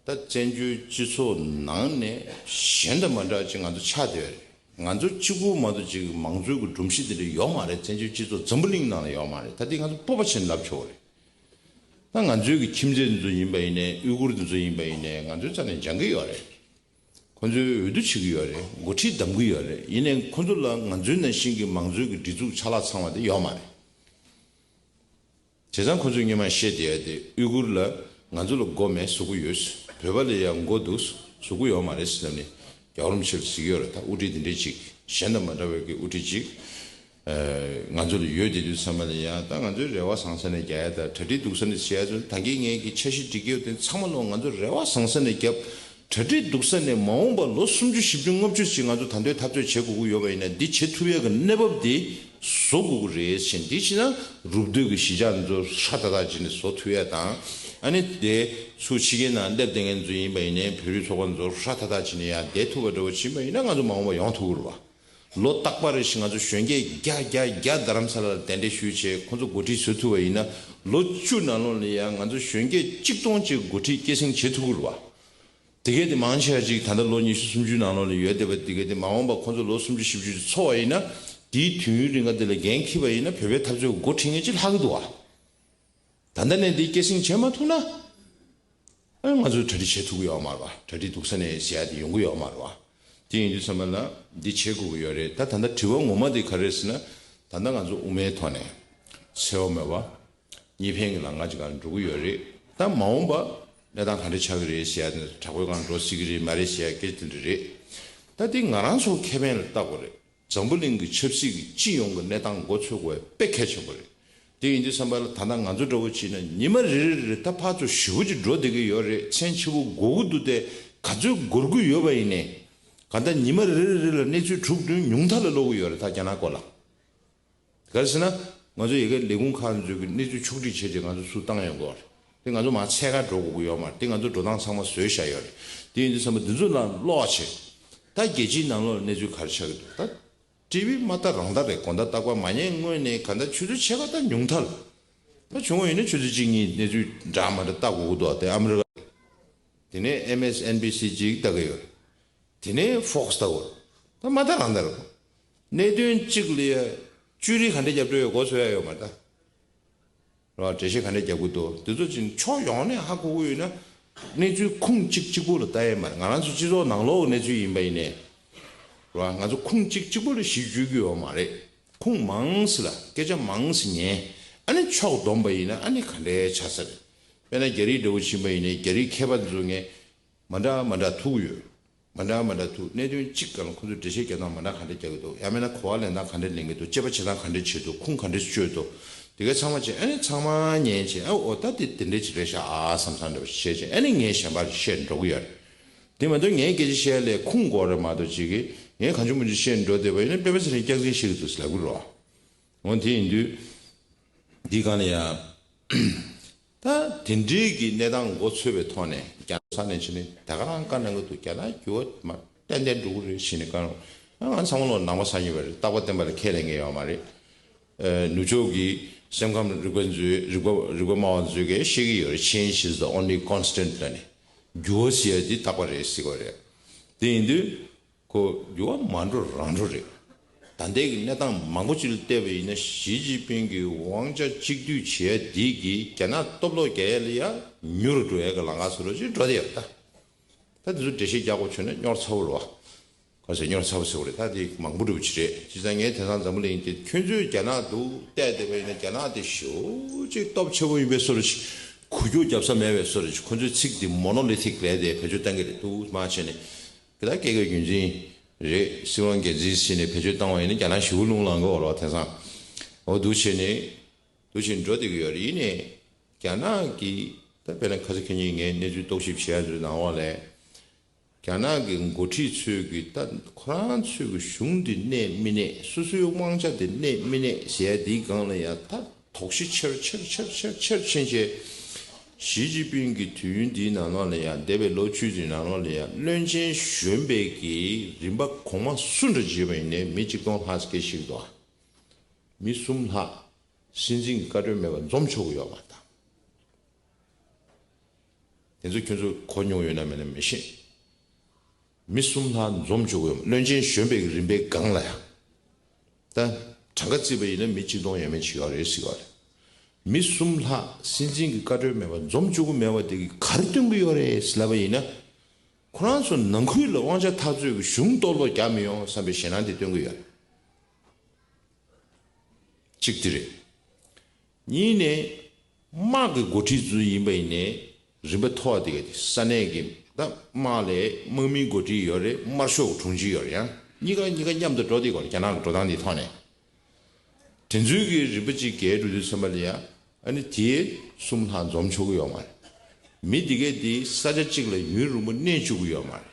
ད་བཙན་བྱོལ་སྤྱི་ཚོགས་ནང་ནས་གཞན་དང་མ་འདྲ་ཅིག་ང་ཚོ་ཆགས་བསྡད་ཡོད་རེད། ང་ཚོ་གཅིག་པུ་མ་གཏོགས་ཅིག་མང་གཙོའི་གི་སྒྲོམ་གཞི་དེ་འདྲ་ཡོད་མ་རེད། བཙན་བྱོལ་སྤྱི་ཚོགས་འཛམ་བུ་གླིང་ནང་ལ་ཡོད་མ་རེད། ད་དེ་ང་ཚོ་སྤོབས་པ་བྱས་ནས་ལབ་ཆོག་གི་རེད། ད་ང་ཚོའི་གི་ཁྱིམ་མཚེས་འདི་ཚོ་ཡིན་པ་ཡིན་ནའི་ཨུ་གུར་འདི་ཚོ་ཡིན་པ་ཡིན་ནའི་ང་ཚོའི་རྩ་ནས་སྦྱང་གི་ཡོད་རེད། ཁོ་ཚོའི་འོས་བསྡུ་བྱེད་ཀྱི་ཡོད་རེད། འགོ་ཁྲིད་འདེམས་ཀྱི་ཡོད་རེད། ཡིན་ནའི་ཁོ་ཚོ་ལ་ང་ཚོའི་ནང་བཞིན་གི་མང་གཙོའི་གི་སྒྲིག་འཛུགས་ཆ་ལག་ཚང་བ་དེ་ཡོད་མ་རེད། བྱས་ཙང་ཁོ་ཚོས་སྔོན་མ་བཤད་བསྡད་ཡ་དེ་ཨུ་གུར་ལ་ང་ཚོ་ལ་མགོ་མེད་བཟོ་གི་ཡོད། བོད་པ་ལ་ཡང་མགོ་འདུག་བཟོ་གི་ཡོད་མ་རེད་ཟེར་ནས་རྒྱལ་བ་རིན་པོ་ཆེ་ལ་ཟེར་གྱི་ཡོད་རེད། ད་དབུ་ཁྲིད་འདི་འདྲས་ཅིག་གཞན་དང་མ་འདྲ་བའི་གི་དབུ་ཁྲིད་ཅིག་ཨ་ང་ཚོ་ལ་ཡོད་བསྡད་དུས་ཙམ་པ་ལ་ཡང་ད་ང་ཚོའི་རེ་བ་བཟང་ས་ནས་རྒྱག་ཡ་དང་གྲ་སྒྲིག་སྡུག་ས་ནས་བྱེད་ཡ་ཚོ་ད་གིན་ངས་ཀྱི་འཆར་གཞི་སྒྲིག་གི་ཡོད་དེ་ཚང་མ་ལོ་ང་ཚོ་རེ་བ་བཟང་ས་ནས་རྒྱབ། གྲ་སྒྲིག་སྡུག་ས་ནས་མ་འོངས་པ་ལོ་སུམ་ཅུ་བཞི་བཅུ་ལྔ་བཅུ་ཞིག་ང་ཚོ་ད་ལྟའི་འཐབ་རྩོད་བྱེད་དགོས་ཀྱི་ཡོད་པ་ཡིན་ན་འདི་བྱེད་ཐུབ་ཡ་གི་གནས་བབ་འདི་བཟོ་དགོས་ཀྱི་རེད་ཟེར། འདི་བྱས་ན་རུབ་རྡོལ་གྱི་གཞིས་ཆགས་འདི་ཚོ་ཧྲ་ཐག་ཐག་བྱས་ནས་བཟོ་ཐུབ་ཡ་དང་། ཨ་ནི་དེ་ཚུར་ཕྱི་རྒྱལ་ནང་སླེབས་བསྡད་མཁན་ཚོ་ཡིན་པ་ཡིན་ནའི་བོད་རིགས་ཚོགས་པ་ཚོ་ཧྲ་ཐག་ཐག་བྱས་ནས་ཡར་བསྡད་ཐུབ་པ་འདྲ་བོ་ཕྱིན་པ་ཡིན་ན་ང་ཚོ་མ་འོངས་པ་ཡོང་ཐུབ་ཀྱི་རེད་བ། ལོ་རྟག་པར་རེ་བཞིན་ང་ཚོ་གཞོན་སྐྱེས་བརྒྱ་བརྒྱ་བརྒྱ་རྡ་རམ་ས་ལ་ལ་གདན་འདྲེན་ཞུས་བྱས་ཁོང་ཚོ་འགོ་ཁྲིད་བཟོ་ཐུབ་པ་ཡིན་ན་ལོ་བཅུ་ནང་ལོགས་ལ་ཡང་ང་ཚོ་གཞོན་སྐྱེས་གཅིག་སྟོང་ཅིག་འགོ་ཁྲིད་སྐྱེད་སྲིང་བྱེད་ཐུབ་ཀྱི་རེད་བ། དེ་གས་དེ་མང་ཆེ་བ་ཅིག་ད་ལྟ་ལོ་ཉི་ཤུ་སུམ་ཅུའི་ནང་ལོགས་ལ་ཡོད་བསྡད་པ་དེ་གས་དེ་མ་འོངས་པ་ཁོང་ཚོ་ལོ་སུམ་ཅུ་བཞི་བཅུ་ཅིག་འཚོ་བ་ཡིན་ན། དེའི་དུས་ཡུན་རིང་ག་དེ་ལ་འགན་འཁྱེར་བ་ཡིན་ན་བོད་པའི་འཐབ་རྩོད་འགོ་ཁྲིད་མཁན་ཅིག་ལྷག་གི་འདུག་བ། ད་ལྟ་ནས་འདི་སྐྱེད་སྲིང་བྱེད་མ་ཐུབ་ན། ཨ་ང་ཚོས་གྲ་སྒྲིག་བྱེད་ཐུབ་ཀྱི་ཡོད་མ་རེད་བ། གྲ་སྒྲིག་སྡུག་ས་ནས་ཟེར་ཡ་དེ་ཡོང་གི་ཡོད་མ་རེད་བ། དེ་ཡིན་དུས་ཙམ་པ་ལ་འདི་བྱེད་དགོས་ཀྱི་ཡོད་རེད། ད་ད་ལྟ་དྲི་བ་ངོ་མ་དེ་ག་རེ་རེད་ཟེར་ན། ད་ལྟ་ང་ཚོ་དབུ་མའི་ཐོག་ནས་འཚེ་བ་མེད་པ་གཉིས་ཕན་གྱི་ལམ་ཁ་ཅིག་སྒང་འགྲོ་གི་ཡོད་རེད། ད་མ་འོངས་པ་གནས་སྟངས་ག་འདྲ་ཆགས་ཀྱི་རེད་ཟེར་ཡ་དེ་དྲག་པོའི་སྒང་འགྲོ་སྲིད་ཀྱི་རེད་མ་རེད་ཟེར་ཡ་སྐད་དེ་འདྲ་རེད། ད་དེ་ང་རང་ཚོ་ཁེ་ཕན་ལ་བལྟ་དགོས་རེད། འཛམ་བུ་གླིང་གི་ཆབ་སྲིད་ཀྱི་སྤྱི་ཡོངས་ཀྱི་གནས་སྟངས་མགོ་ཚོས་དགོས་པ་དཔེ་གལ་ཆེན་པོ་རེད། དེ་ཡིན་དུས་ཙམ་པ་ལ་ད་ལྟ་ང་ཚོ་འདྲ་བོ་བྱས་ན་ཉི་མ་རེ་རེ་རེ་ད་ཕར་ཚུར་ཞེ་པོ་ཅིག་འགྲོ་བསྡད་ཀྱི་ཡོད་རེད། མཚན་ཆེ་པོ་འགོར་གྱི་འདུག་སྟེ། ག་ཚོད་འགོར་གྱི་ཡོད་པ་ཡིན་ནའི། གང་ལྟར་ཉི་མ་རེ་རེ་རེ་ལ་གནས་ཚུལ་དྲུག་བདུན་ཉུང་མཐའ་ལ་ཀློག་གི་ཡོད་རེད། ད་རྒྱ་ནག་སྐོར་ལ། ག་རེ་ཟེར་ན། ང་ཚོ་ཡ་གིའི་ལས་ཁུངས་ཁག་ཚོས་ཀྱི་གནས་ཚུལ་ཕྱོགས་སྒྲིག་བྱས་རྗེས་ང་ཚོ་ཚུར་བཏང་ཡོང་གི་ཡོད་རེད། དེ་ང་ཚོ་མར་འཚོལ་ག་འགྲོ་དགོས་ཀྱི་ཡོད་མ་རེད། དེ་ང་ཚོ་འགྲོ་སྟངས་ཚང་མ་བཟོས་བཞག་ཡོད་རེད། དེ་ཡིན་དུས་ཙམ་པ་འདི་ཚོ་ལ་ཀློག་བྱས། ད་རྒྱལ་སྤྱིའི་ནང་ལོགས་ལ་གནས་ཚུལ་ག་རེ་ཆགས་ཀྱི་འདུག་ད་ཊི་ཝི་མ་ལྟ་རང་ལྟ་རེད། དགོང་དག་རྟག་པར་མ་ཉལ་སྔོན་ནས་ག་འདྲ་ཆུ་ཚོད་ཕྱེད་ཀ་ད་ཉུང་མཐའ་ལ། ད་བྱུང་བ་ཡིན་ན་ཆུ་ཚོད་གཅིག་གཉིས་གནས་ཚུལ་འདྲ་མ་འདྲ་ལྟ་དགོས་ཀྱི་འདུག་དེ་ཨ་མི་རི་ཀ་རེད། དེ་ནས་ཨེམ་ཨེས་ཨེན་བི་སི་ཅིག་ལྟ་གི་ཡོད་རེད། དེ་ནས་ཧྥོག་སི་ལྟ་དགོས་རེད། ད་མ་ལྟ་རང་ལྟ་རེད། གནད་དོན་གཅིག་ལ་ཡ་བཅུད་རིས་ག་འདྲ་རྒྱབ་འགྲོ་ཡོད་མགོ་ཚོས་ཡ་ཡོད་མ་རེད་ད། རེད་བ། འགྲེལ་བཤད་ག་འདྲ་རྒྱབ་ཀྱི་འདུག་དེ་ཚོ་ཅིག་ཕྱོགས་ཡོངས་ནས་ཧ་གོ་གི་ཡོད་ན། གནས་ཚུལ་ཁུངས་གཅིག་གཅིག་པོ་ལ་ལྟ་ཡས་མ་རེད། ང་རང་ཚོ་སྤྱི་ཚོགས་ནང་ལོགས་ཀྱི་གནས་ཚུལ་ཡིན་པ་ཡིན་ནའི། རེད་བ། ང་ཚོ་ཁུངས་གཅིག་གཅིག་པོ་ལ་གཞི་བཅོལ་གྱི་ཡོད་མ་རེད། ཁུངས་མང་སེ་ལ་སྐད་ཆ་མང་སེ་ཉན། ཨ་ནི་ཕྱོགས་བསྡོམས་པ་ཡིན་ན་ཨ་ནི་ག་འདྲའི་ཆགས་ས་རེད། དཔེར་ན་རྒྱ་རིགས་འདྲ་བོ་ཕྱིན་པ་ཡིན་ནའི་རྒྱ་རིགས་མཁས་པ་ཚོ་ངས་མ་འདྲ་མ་འདྲ་ཐུག་གི་ཡོད། མ་འདྲ་མ་འདྲ་ཐུག་གནད་དོན་གཅིག་སྒང་ལ་ཁོ་ཚོས་འགྲེལ་བཤད་རྒྱག་སྟངས་མ་འདྲ་ག་འདྲ་རྒྱག་གི་འདུག་ཡང་མིན་ན་གོ་བ་ལེན་སྟངས་ག་འདྲ་ལེན་གྱི་འདུག་དཔྱད་པ་བྱེད་སྟངས་ག་འདྲ་བྱེད་འདུག་ཁུངས་ག་འདྲ་བཅོལ་འདུག་དེ་གའི་ཚང་མ་བྱས། ཨ་ནི་ཚང་མ་ཉན་བྱས། ཨ་འོ་ད་དེ་དེ་འདྲ་ཅིག་རེད་ཤག་ཨ་བསམ་བསམ་འདྲ་བོ་བྱས་བྱས། ཨ་ནི་ངས་གཞན་པར་བཤད་འགྲོ་གི་ཡོད་རེད། དེ་མ་གཏོགས་ངས་སྐད་ཆ་བཤད་ལས་ཁུངས་དགོས་རེད་མ་གཏོགས། ཅིག་གིས་ངས་གང་བྱུང་མང་བྱུང་བཤད་འགྲོ་བསྡད་པ་ཡིན་ན་དཔེ་མི་སྲིད་ནས་སྐྱག་རྫུན་བཤད་ཀྱི་འདུག་ཟེར་ལབ་ཀྱི་རེད་བ། འོ་དེ་ཡིན་དུས། འདི་སྒང་ལ་ཡང་། ད་དེ་འདྲའི་གི་གནས་སྟངས་མགོ་ཚོས་པའི་ཐོག་ནས་རྒྱ་ནག་ས་ནས་ཕྱིན་ནས་ད་ག་རང་བཀའ་གནང་གི་འདུག་རྒྱ་ནག་འགྱུར་བ་མར་ཏན་ཏན་འགྲོ་གི་རེད་ཟེར་ནས་བཀའ་གནང་། ང་ཚང་མ་ལོ་ནང་པ་ས་ཡིན་པ་རེད། རྟག་པ་བརྟན་པ་ལ་ཁས་ལེན་མཁན་ཡོད་མ་རེད། ཨ་ནུབ་ཕྱོགས་ཀྱི་སེམས་ཁམས་རིག་པ་ཚོས་རིག་པ་རིག་པ་སྨྲ་བ་ཚོས་ཀྱང་བཤད་ཀྱི་ཡོད་རེད། Change is the only constant ལབ་ནས། འགྱུར་བ་ཟེར་ཡ་འདི་རྟག་པ་རེད་ཟེར་གྱི་ཡོད་རེད། དེ་ཡིན་དུས། ཁོ་འགྱུར་བ་མ་འགྲོ་རང་འགྲོ་རེད། ད་ལྟའི་གི་གནས་སྟངས་མང་པོ་ཅིག་ལ་བལྟས་པ་ཡིན་ན་ཞི་ཅིན་ཕིང་གི་དབང་ཆ་གཅིག་སྡུད་བྱེད་ཡ་འདི་གིས་རྒྱ་ནག་སྟོབས་ལོག་རྒྱག་ཡ་ལ་ཡ་མྱུར་འགྲོ་ཡ་གི་ལམ་ཁ་བཟོ་འདྲ་ཅིག་འགྲོ་བསྡད་ཡོད་ད། ད་འདི་ཚོ་འགྲེལ་བཤད་རྒྱག་དགོས་བྱུང་ན་རྙོག་ཚ་པོ་རེད་བ། ག་ཚོད་རྙོག་ཚ་པོ་ཟེར་བ་རེད། ད་དེ་མང་པོ་འདྲ་པོ་ཅིག་རེད། བྱས་ཙང་ངས་དེང་སང་འཛམ་བུ་གླིང་འདི་ཁྱོད་ཚོས་རྒྱ་ནག་འདུག་བལྟས་བསྡད་པ་ཡིན་ན་རྒྱ་ནག་དེ་ཞེ་པོ་ཅིག་སྟོབས་ཆེ་པོ་ཡིན་པའི་བཟོ་འདྲ་ཅིག་འགུལ་སྐྱོད་རྒྱབ་ས་མེད་པའི་བཟོ་འདྲ་ཅིག་ཁོ་ཚོའི་ཚིག་འདི་མོ་ནོ་ལི་ཐིག་ལབ་དེ་བེད་སྤྱོད་གཏང་གི་རེད་འདུག་མ་བྱས་ནས། དེ་ལ་སྐད་ཀའི་རྒྱུན་འཛིན་རེད། སྲིད་དབང་སྒེར་འཛིན་ཟེར་ནས་བེད་སྤྱོད་བཏང་བ་ཡིན་ན་རྒྱ་ནག་ཞེ་པོ་རླུང་ལངས་ཀྱི་ཡོད་རེད་བ། དེང་སང་འོ་འདུག་བྱས་ནས་འདུག་བྱས་ནས་འགྲོ་བསྡད་ཀྱི་ཡོད་རེད། ཡིན་ནའི་རྒྱ་ནག་གི་ད་དཔེར་ན་ཁ་སང་ཁ་ཉིན་ངས་གནས་ཚུལ་རྟོག་ཞིབ་བྱས་ཡ་ཚོའི་ནང་ལོགས་ལ། རྒྱ་ནག་གི་འགོ་ཁྲིད་ཚོས་ཀྱི་ད་ཁོ་རང་ཚོས་ཀྱི་གཞུང་འདི་གནས་མི་གནས། སོ་སོའི་དབང་ཆ་འདི་གནས་མི་གནས་ཟེར་ཡ་འདིའི་སྒང་ལ་ཡང་ད་དོགས་གཞི་ཆེར་ཆེར་ཆེར་ཆེར་ཆེར་ཕྱིན་བྱས། ཞི་ཅིན་ཕིང་གི་དུས་ཡུན་འདིའི་ནང་ལོགས་ལ་ཡང་འདས་པའི་ལོ་བཅུ་ཙམ་ནང་ལོགས་ལ་ཡང་བློན་ཆེན་གཞོན་པའི་གི་རིམ་པ་གོང་མ་སུ་འདྲ་བྱས་པ་ཡིན་ནའི་མི་གཅིག་སྟོང་ལྷག་ཙམ་སྐད་ཆ་བཤད་ཀྱི་འདུག་མི་གསུམ་ལྷག་སྲིད་འཛིན་གྱི་བཀའ་འཁྲོལ་མེད་པར་འཛོམས་ཆོག་གི་ཡོད་མ་རེད་ད། དེ་ཚོ་ཁྱོད་ཚོ་གོ་མྱོང་ཡོད་ན་མེད་ན་མི་ཤེས། མི་གསུམ་ལྷག་འཛོམས་བཅུག་ཡོད། བློན་ཆེན་གཞོན་པའི་རིམ་པའི་སྒང་ལ་ཡང་། ད་གྲངས་ཀ་བརྩིས་པ་ཡིན་ན་མི་གཅིག་སྟོང་ཡས་མས་ཅིག་ཡོད་རེད་ཟེར་བ་རེད། མི་གསུམ་ལྷག་སྲིད་འཛིན་གྱི་བཀའ་འཁྲོལ་མེད་པར་འཛོམས་བཅུག་གི་མེད་པ་དེ་གིས་ག་རེ་སྟོན་གྱི་ཡོད་རེད་ཟེར་ལབ་པ་ཡིན་ན། ཁོ་རང་ཚོ་ནང་ཁུལ་ལ་དབང་ཆ་འཐབ་རྩོད་ཀྱི་གཞུང་གཏོར་བརླག་རྒྱག་མི་ཡོང་བསམ་པའི་ཞེད་སྣང་དེ་སྟོན་གྱི་ཡོད་རེད། གཅིག་དེ་རེད། གཉིས་ནས། དམག་གི་འགོ་ཁྲིད་ཚོ་ཡིན་པ་ཡིན་ནའི་རིམ་པ་མཐོ་བ་དེ་ག་དེ་ས་གནས་ཀྱི་ད་དམག་ལས་དམག་མིའི་འགོ་ཁྲིད་ཡོད་རེད། དམར་ཤོག་གི་དྲུང་ཆེ་ཡོད་རེད། ཡང་གཉིས་ཀ་གཉིས་ཀ་མཉམ་དུ་འགྲོ་བསྡད་དགོས་རེད། རྒྱ་ནག་གི་འགྲོ་སྟངས་དེའི་ཐོག་ནས། དེ་ཚོའི་གི་རིམ་པ་གཅིག་བརྒལ་འགྲོ་དུས་ཙམ་པ་ལ་ཡ་ཨ་ནི་དེའི་གསུམ་ལྷག་འཛོམས་ཆོག་གི་ཡོད་མ་རེད། མི་དེ་གས་དེ་ས་ཆ་གཅིག་ལ་ཡུན་རིང་པོ་གནས་བཅུག་གི་ཡོད་མ་རེད།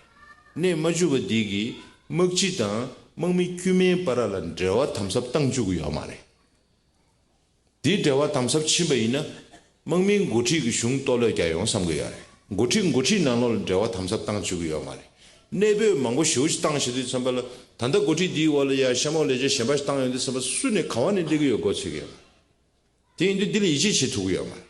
གནས་མ་བཅུག་པ་དེ་གིས་དམག་སྤྱི་དང་དམག་མི་དཀྱུས་མའི་བར་ལ་འབྲེལ་བ་དམ་ཟབ་བཏང་བཅུག་གི་ཡོད་མ་རེད། དེའི་འབྲེལ་བ་དམ་ཟབ་ཕྱིན་པ་ཡིན་ན། དམག་མིའི་འགོ་ཁྲིད་ཀྱི་གཞུང་གཏོར་བརླག་རྒྱག་ཡོང་བསམ་གྱི་ཡོད་རེད། འགོ་ཁྲིད་འགོ་ཁྲིད་ནང་ལོགས་ལ་འབྲེལ་བ་དམ་ཟབ་བཏང་བཅུག་གི་ཡོད་མ་རེད། གནས་སྤོས་མང་པོ་ཞེ་པོ་ཞིག་བཏང་བྱེད་དུས་ཙམ་པ་ལ་ད་ལྟ་འགོ་ཁྲིད་འདིའི་འོག་ལ་ཡ་གཤམ་འོག་ལས་བྱེད་གཞན་པ་ཞིག་བཏང་ཡོང་དུས་ཙམ་པ་སུ་ནས་ག་བ་ནས་སླེབས་ཀྱི་ཡོད་མགོ་ཚོས་ཀྱི་ཡོད་མ་རེད། དེ་ཡིན་དུས་འདི་ལ་ཡིད་ཆེས་བྱེད་ཐུབ་ཀྱི་ཡོད་མ་རེད།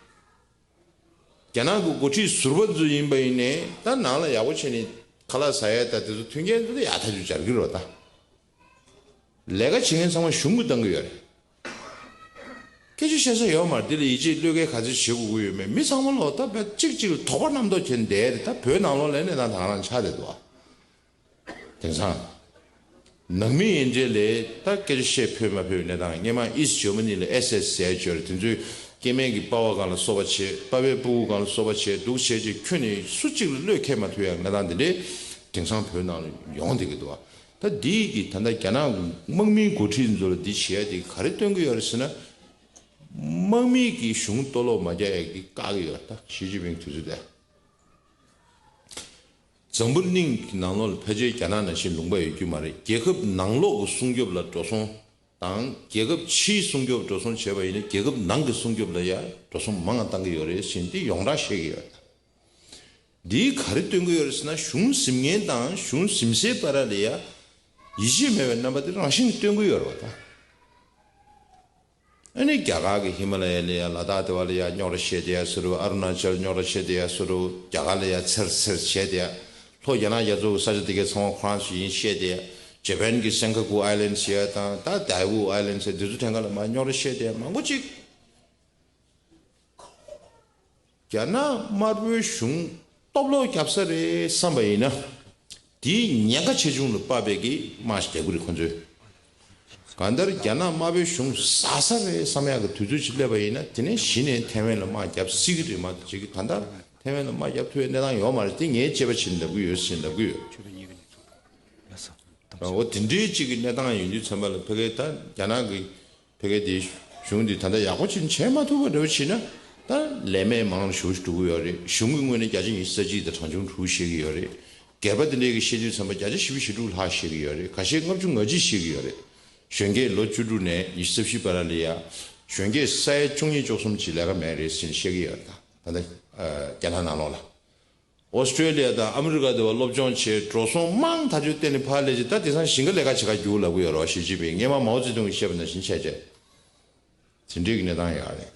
རྒྱ་ནག་གི་འགོ་ཁྲིད་ཟུར་པ་ཚོ་ཡིན་པ་ཡིན་ནའི་ད་ནང་ལ་ཡག་པོ་བྱས་ནས་ཁ་ལག་ཟ་ཡས་ད་དེ་ཚོ་མཐུན་རྐྱེན་ཚོ་ད་ཡག་ཐག་ཆོད་སྦྱར་གི་རེད་ད། ལས་ཀ་བྱེད་མཁན་ཚང་མ་གཞུང་གིས་གཏང་གི་ཡོད་རེད། སྐད་ཆ་བཤད་ས་ཡོད་མ་རེད། འདི་ལ་ཡིད་ཆེས་བློས་འགེལ་ག་ཚོད་བྱེད་དགོས་ཀྱི་ཡོད་མེད། མི་ཚང་མ་ལོག་ད་བས་གཅིག་གཅིག་ལ་དོགས་པ་རྣམ་རྟོག་བྱས་ནས་བསྡད་རེད། ད་བོད་ནང་ལོགས་ལ་གནས་སྟངས་ད་ག་རང་ཆགས་བསྡད་འདུག་ཨ། དེང་སང་ནང་མི་ཡན་ཆད་ལས་ད་སྐད་ཆ་བཤད་ཕོད་མ་ཕོད་གནས་སྟངས། སྔོན་མ་ཨིསི་ཇར་མ་ནི་ལ་ཨེས་ཨེས་ཟེར་ཡ་ཅིག་ཡོད་རེད། དེ་ཚོས་སྐྱེ་དམན་གྱི་པ་ཕ་སྒང་ལ་སོ་པ་བྱས། པ་ཕའི་ཕྲུ་གུ་སྒང་ལ་སོ་པ་བྱས། འདུག་བྱས་རྗེས་ཁྱོན་ནས་སུ་གཅིག་ལ་བློས་འཁེལ་མ་ཐུབ་ཡ་གནས་སྟངས་དེ་འདྲས་དེང་སང་བོད་ནང་ལ་ཡོང་བསྡད་ཀྱི་འདུག་ཨ། ད་འདི་གི་ད་ལྟ་རྒྱ་ནག་དམག་མིའི་འགོ་ཁྲིད་ཚོ་ལ་འདི་བྱེད་ཡ་དེ་ག་རེ་སྟོན་གྱི་ཡོད་རེད་ཟེར་ན། དམག་མི་གི་གཞུང་གཏོར་བརླག་མ་རྒྱག་ཡ་གི་བཀག་གི་ཡོད་རེད། ད་ཞི་ཅིན་ཕིང་དུས་ཚོད་དེ། འཛམ་བུ་གླིང་གི་ནང་ལོགས་ལ་ཕལ་ཆེར་རྒྱ་ནག་ནང་བཞིན་ལུང་པ་ཡོད་རྒྱུ་མ་རེད། རྒྱལ་ཁབ་ནང་ལོགས་ཀྱི་སྲུང་སྐྱོབ་ལ་འགྲོ་སོང་དང་། རྒྱལ་ཁབ་ཕྱིའི་སྲུང་སྐྱོབ་འགྲོ་སོང་བྱས་པ་ཡིན་ན། རྒྱལ་ཁབ་ནང་གི་སྲུང་སྐྱོབ་ལ་ཡ་འགྲོ་སོང་མང་བ་བཏང་གི་ཡོད་རེད་ཟེར་འདི་ཡོངས་གྲགས་བཤད་ཀྱི་ཡོད་རེད། འདིས་ག་རེ་སྟོན་གྱི་ཡོད་རེད་ཟེར་ན། གཞུང་ཟིན་མཁན་དང་གཞུང་ཟིན་སའི་བར་ལ་ཡ་ཡིད་ཆེས་མེད་པའི་རྣམ་པ་དེ་རང་བཞིན་གྱིས་སྟོན་གྱི་ཡོད་རེད་བ་ད། ཨ་ནི་རྒྱ་གར་གྱི་ཧི་མ་ལ་ཡ་ལ་ཡ་ལ་དྭགས་དེ་བ་ལ་ཡ་རྙོག་དྲ་བཤད་བསྡད་ཡ་བཟོ་འདྲ། ཨ་རུ་ན་ཅལ་རྙོག་དྲ་བཤད་བསྡད་ཡ་བཟོ་འདྲ། རྒྱ་གར་ལ་ཡ་འཚེར་འཚེར་བྱས་བསྡད་ཡ། ལྷོ་རྒྱ་ནག་རྒྱ་མཚོ་གི་ས་ཆ་དེ་གའི་ཚང་མ་ཁོ་རང་ཚོ་ཡིན་བཤད་བསྡད་ཡ། ཇེ་པན་གྱི་སེན་ཀ་ཀུ་ཨའི་ལེན་ཌི་ཟེར་ཡ་དང་། ད་དའེ་ཝུ་ཨའི་ལེན་ཌི་ཟེར་ཡ། འདི་ཚོ་ཐད་ཀ་ལ་མར་རྙོག་དྲ་བཤད་བསྡད་ཡ་མང་པོ་ཅིག་རྒྱ་ནག་དམར་པོའི་གཞུང་སྟོབས་ལོག་རྒྱབ་ས་རེད་བསམ་པ་ཡིན་ན། དེའི་ཉེན་ཁ་ཆེ་ཆུང་ལ་དཔག་པའི་གི་དམག་ཞིག་རྒྱག་གི་རེད་ཁོ་ཚོས། གང་ལྟར་རྒྱ་ནག་དམར་པོའི་གཞུང་ཟ་ས་རེད་བསམ་ཡག་གི་དུས་ཚོད་ཅིག་སླེབས་པ་ཡིན་ན། དེ་ནས་གཞི་ནས་ཐའེ་ཝན་ལ་དམག་རྒྱབ་སྲིད་ཀྱི་རེད་མ་གཏོགས། ཅིག་གི་ད་ལྟ་ཐའེ་ཝན་ལ་དམག་རྒྱབ་ཐུབ་པའི་གནས་སྟངས་ཡོད་མ་རེད། དེ་ངས་དཔྱད་པ་བྱས་ནས་ལབ་ཀྱི་ཡོད་ཟེར་ནས་ལབ་ཀྱི་ཡོད། འོ་དེ་འདྲའི་ཅིག་གི་གནས་སྟངས་ཡིན་དུས་ཙམ་པ་ལ་ཕ་གིའི་ད་རྒྱ་ནག་གི་ཕ་གི་དེ་གཞུང་འདི་ད་ལྟ་ཡག་པོ་ཅིག་བྱས་མ་ཐུབ་པ་འདྲ་བོ་བྱས་ན། ད་ལས་མེད་མང་རུ་ཞེ་པོ་ཅིག་འགྲོ་གི་ཡོད་རེད། གཞུང་གི་ངོས་ནས་བརྒྱ་ཆ་ཉི་ཤུ་རྩ་གཅིག་དང་གྲངས་ཆུང་དྲུག་བཤད་ཀྱི་ཡོད་རེད། སྒེར་པ་དེ་འདྲས་ཀྱིས་བཤད་དུས་ཙམ་པ་བརྒྱ་ཆ་བཞི་བཅུ་ཞེ་དྲུག་ལྷག་བཤད་ཀྱི་ཡོད་རེད། ཁ་ཤས་ལྔ་བཅུ་ང་གཅིག་བཤད་ཀྱི་ཡོད་རེད། གཞོན་སྐྱེས་ལོ་བཅུ་དྲུག་ནས་ཉི་ཤུ་རྩ་བཞི་བར་ལ་ཡ་གཞོན་སྐྱེས་ས་ཡ་བཅུ་གཉིས་བཅུ་གསུམ་ཅིག་ལས་ཀ་མེད་རེད་ཟེར་ནས་བཤད་ཀྱི་ཡོད་རེད། ད་ད་ལྟ་རྒྱ་ནག་ནང་ལོགས་ལ། ཨོ་སི་ཀྲེ་ལི་ཡ་དང་ཨ་མི་རི་ཀ་དེ་བ་སློབ་སྦྱོང་བྱས། འགྲོ་སོང་མང་ཐག་ཆོད་བཏོན་ནས་ཕར་སླེབས་རྗེས། ད་དེང་སང་ཞིང་ཁ་ལས་ཀ་བྱེད་ག་རྒྱུགས་ལབ་ཀྱི་ཡོད་རེད་བ། ཞི་ཅིན་ཕིང་སྔོན་མ་མའོ་ཙེ་ཏུང་གིས་བཤད་པ་ནང་བཞིན་བྱས་བྱས། དེ་འདྲའི་གི་གནས་སྟངས་ཡོད་རེད།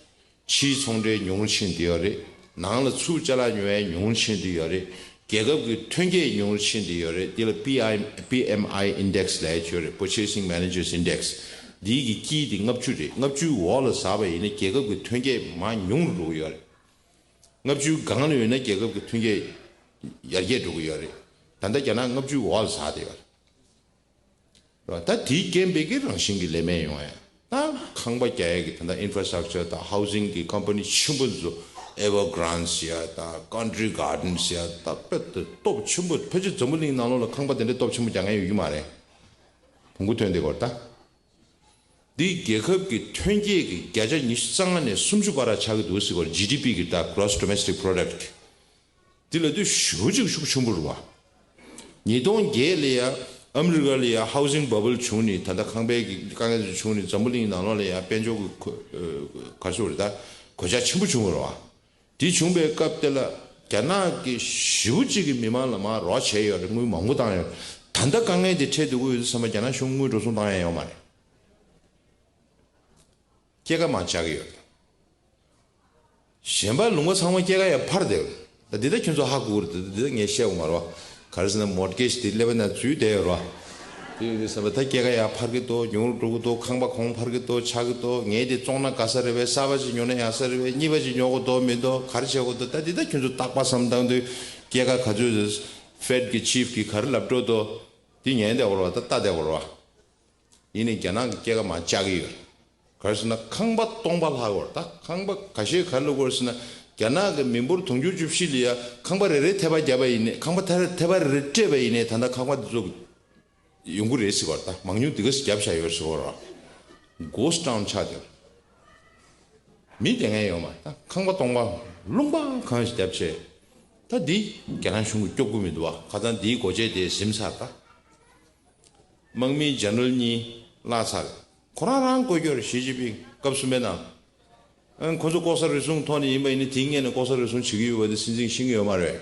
ཕྱིའི་ཚོང་འབྲེལ་ཉུང་རུ་ཕྱིན་བསྡད་ཡོད་རེད། ནང་ལ་ཚུར་ཅ་ལག་ཉོ་ཡས་ཉུང་རུ་ཕྱིན་བསྡད་ཡོད་རེད། རྒྱལ་ཁབ་ཀྱི་ཐོན་སྐྱེད་ཉུང་རུ་ཕྱིན་བསྡད་ཡོད་རེད། འདི་ལ་པི་ཨའི་པི་ཨེམ་ཨའི་ཨིན་ཌེག་སི་ལབ་ཡས་ཅིག་ཡོད་རེད། Purchasing Managers Index། འདིའི་གི་དཀྱིལ་དེ་ལྔ་བཅུ་རེད། ལྔ་བཅུའི་འོག་ལ་ཟགས་པ་ཡིན་ན་རྒྱལ་ཁབ་ཀྱི་ཐོན་སྐྱེད་མར་ཉུང་རུ་འགྲོ་གི་ཡོད་རེད། ལྔ་བཅུའི་སྒང་ལ་ཡོད་ན་རྒྱལ་ཁབ་ཀྱི་ཐོན་སྐྱེད་ཡར་རྒྱས་འགྲོ་གི་ཡོད་རེད། ད་ལྟ་རྒྱ་ནག་ལྔ་བཅུའི་འོག་ལ་ཟགས་བསྡད་ཡོད་རེད། ད་དེའི་རྐྱེན་པས་ཀྱི་རང་བཞིན་གྱི་ལས་མེད་ཡོང་ཡ། ད་ཁང་པ་རྒྱག་ཡ་གི་ད་ལྟ་ཨིན་ཕ་ར་སི་ཊག་ཅར་དང་ཧའུ་སིང་གི་ཀམ་པ་ནི་ཆེན་པོ་ཚོ། ཨེ་ཝར་གྷི་རན་ཌི་ཟེར་ཡ་དང་ཀན་ཊི་རི་གྷར་ཌེན་ཟེར་ཡ། ད་དཔེ་ད་སྟོབས་ཆེན་པོ། ཕལ་ཆེར་འཛམ་བུ་གླིང་ནང་ལོགས་ལ་ཁང་པ་དེ་འདྲའི་སྟོབས་ཆེན་པོ་རྒྱག་མཁན་ཡོད་ཀྱི་མ་རེད། བོང་གུ་ཐོན་བསྡད་ཡོད་རེད་ད། འདི་རྒྱལ་ཁབ་ཀྱི་ཐོན་སྐྱེད་ཀྱི་བརྒྱ་ཆ་ཉི་ཤུ་རྩ་ལྔ་ནས་སུམ་ཅུ་བར་ཆགས་ཀྱི་འདུག་ཟེར་གྱི་ཡོད་རེད། ཇི་ཌི་པི་གི་ད་Gross Domestic Product། འདི་ལབ་དུས་ཞེ་པོ་ཅིག་ཤུགས་ཆེན་པོ་རེད་བ། ཉིས་སྟོང་བརྒྱད་ལ་ཡ་ཨ་མི་རི་ཀ་ལ་ཡ་ཧའུ་སིང་བ་བལ་བྱུང་ནས། ད་ལྟ་ཁང་པའི་གི་དཀའ་ངལ་ཅིག་བྱུང་ནས། འཛམ་བུ་གླིང་ནང་ལོགས་ལ་ཡ་དཔལ་འབྱོར་གྱི་གོ་ཨ་ག་རེ་ཟེར་དགོས་རེད། ད་གོད་ཆག་ཆེན་པོ་བྱུང་བ་རེད་བ། དེ་བྱུང་པའི་སྐབས་དེ་ལ་རྒྱ་ནག་གི་ཞེ་པོ་ཅིག་གི་མི་མང་ལ་མར་རོགས་བྱས་ཡོད་རེད། དངུལ་མང་པོ་བཏང་ཡོད་རེད། ད་ལྟ་དཀའ་ངལ་དེ་འཕྲད་སྡོད་ཀྱི་ཡོད་དུས་ཙམ་པ་རྒྱ་ནག་གཞུང་དངུལ་འགྲོ་སོང་བཏང་ཡ་ཡོད་མ་རེད། སྐྱེད་ཀ་མར་བཅག་གི་ཡོད་རེད། གཞན་པ་ལུང་པ་ཚང་མ་སྐྱེད་ཀ་ཡར་འཕར་བསྡད་ཡོད་རེད། ད་འདི་ད་ཁྱོད་ཚོ་ཧ་གོ་གི་རེད། ད་འདི་ད་ངས་བཤད་དགོས་མ་རེད་བ། ག་རེ་ཟེར་ན་མོར་གེཇ་དེ་ཀླད་པ་ནང་འཛུལ་བསྡད་ཡོད་རེད་བ། དེ་ཡོད་དུས་ཙམ་པ་ད་སྐྱེད་ཀ་ཡར་འཕར་གྱི་འདུག་ཉུང་རུ་འགྲོ་གི་འདུག་ཁང་པ་གོང་འཕར་གྱི་འདུག་ཆག་གི་འདུག་ངས་དེ་བཙོང་ན་དགའ་ས་རེད་པས། གསར་པ་ཅིག་ཉོ་ན་ཡག་ས་རེད་པས། གཉིས་པ་ཅིག་ཉོ་དགོས་འདུག་མི་འདུག་ག་རེ་བྱེད་དགོས་འདུག་ད་འདི་ད་ཁྱོད་ཚོ་རྟག་པར་བསམ་བློ་བཏང་དུས་སྐྱེད་ཀ་ག་ཚོད་ཕེཌ་གི་ཆིཕ་གིས་ག་རེ་ལབ་འགྲོ་འདུག་འདི་ཉན་བསྡད་དགོས་རེད་བ། ད་ལྟ་བསྡད་དགོས་རེད་བ། ཡིན་ནའི་རྒྱ་ནག་གི་སྐྱེད་ཀ་མར་བཅག་གི་ཡོད། ག་རེ་ཟེར་ན་ཁང་པ་སྟོང་པ་ལྷག་ཡོད་རེད། ད་ཁང་པ་ཁ་ཤས་ག་རེ་ལབ་ཀྱི་ཡོད་རེད་ཟེར་ན། རྒྱ་ནག་གི་མི་འབོར་དུང་ཕྱུར་བཅུ་བཞི་ལ་ཡ་ཁང་པ་རེ་རེ་ཐེ་བ་བརྒྱབ་པ་ཡིན་ནའི། ཁང་པ་ཐེ་ཐེ་བ་རེ་རེ་སྤྲད་པ་ཡིན་ནའི། ད་ལྟ་ཁང་པ་འདི་ཚོ་ཡོང་གི་རེད་ཟེར་གྱི་ཡོད་རེད། ད་མང་ཉུང་འདི་ག་ཚོད་བརྒྱབ་བཞག་ཡོད་ཟེར་གྱི་ཡོད་རེད། གྷོ་སི་ཊི་ཊའུན་ཆགས་བསྡད་ཡོད་རེད། མི་བསྡད་མཁན་ཡོད་མ་རེད། ད་ཁང་པ་སྟོང་པ་ལུང་པ་གང་ཞིག་བརྒྱབ་བྱས། ད་འདི་རྒྱ་ནག་གཞུང་གིས་སྐྱོབ་ཀྱི་མི་འདུག་བ། ཁ་སང་འདིའི་སྒོ་འབྱེད་དེ་ཟིན་ཚར་ད། དམག་མི་ཇེ་ནེ་རལ་གཉིས་བརླག་ཚར། ཁོ་རང་རང་བསྐོས་ཀྱི་ཡོད་རེད། ཞི་ཅིན་ཕིང་སྐབས་གསུམ་པའི་ནང་། ཨ་ཁོ་ཚོ་ལྐོག་ཟ་རུལ་སུངས་ཐོག་ནས་ཡིན་པ་ཡིན་ན། དེའི་སྔོན་ནས་ལྐོག་ཟ་རུལ་སུངས་བྱེད་ཀྱི་ཡོད་པ་དེ་སྲིད་འཛིན་ཤེས་ཀྱི་ཡོད་མ་རེད།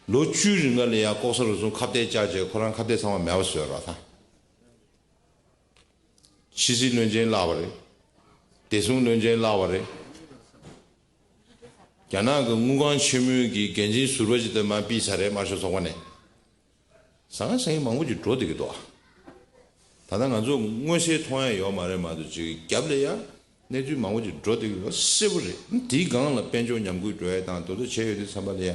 ལོ་བཅུའི་རིང་ག་ལ་ཡ་ལྐོག་ཟ་རུལ་སུངས་ཁ་གཏད་བཅག་བྱས། ཁོ་རང་ཁ་གཏད་ཚང་མ་མེད་པ་བཟོས་ར་ད། ཕྱི་སྲིད་བློན་ཆེན་བརླག་པ་རེད། བདེ་སྲུང་བློན་ཆེན་བརླག་པ་རེད། རྒྱ་ནག་གི་དངུལ་ཁང་ཆེན་མོའི་གི་འགན་འཛིན་ཟུར་པ་ཅིག་དང་མར་ཕུད་ཚར་རེད། དམར་ཤོག་ཚོགས་པ་ནས། ཟང་ཟིང་མང་པོ་ཅིག་འགྲོ་བསྡད་ཀྱི་འདུག་ད་ལྟ་ང་ཚོ་མངོན་གསལ་མཐོང་ཡ་ཡོད་མ་རེད་མ་གཏོགས། ཅིག་རྒྱབ་ལ་ཡ་གནས་ཚུལ་མང་པོ་ཅིག་འགྲོ་བསྡད་ཀྱི་འདུག་གསལ་པོ་རེད། དེའི་སྒང་ལ་དཔལ་འབྱོར་ཉམས་རྒུད་འགྲོ་ཡ་དང་དེ་ཚོ་བྱས་ཡོད་དུས་ཙམ་པ་ལ་ཡ།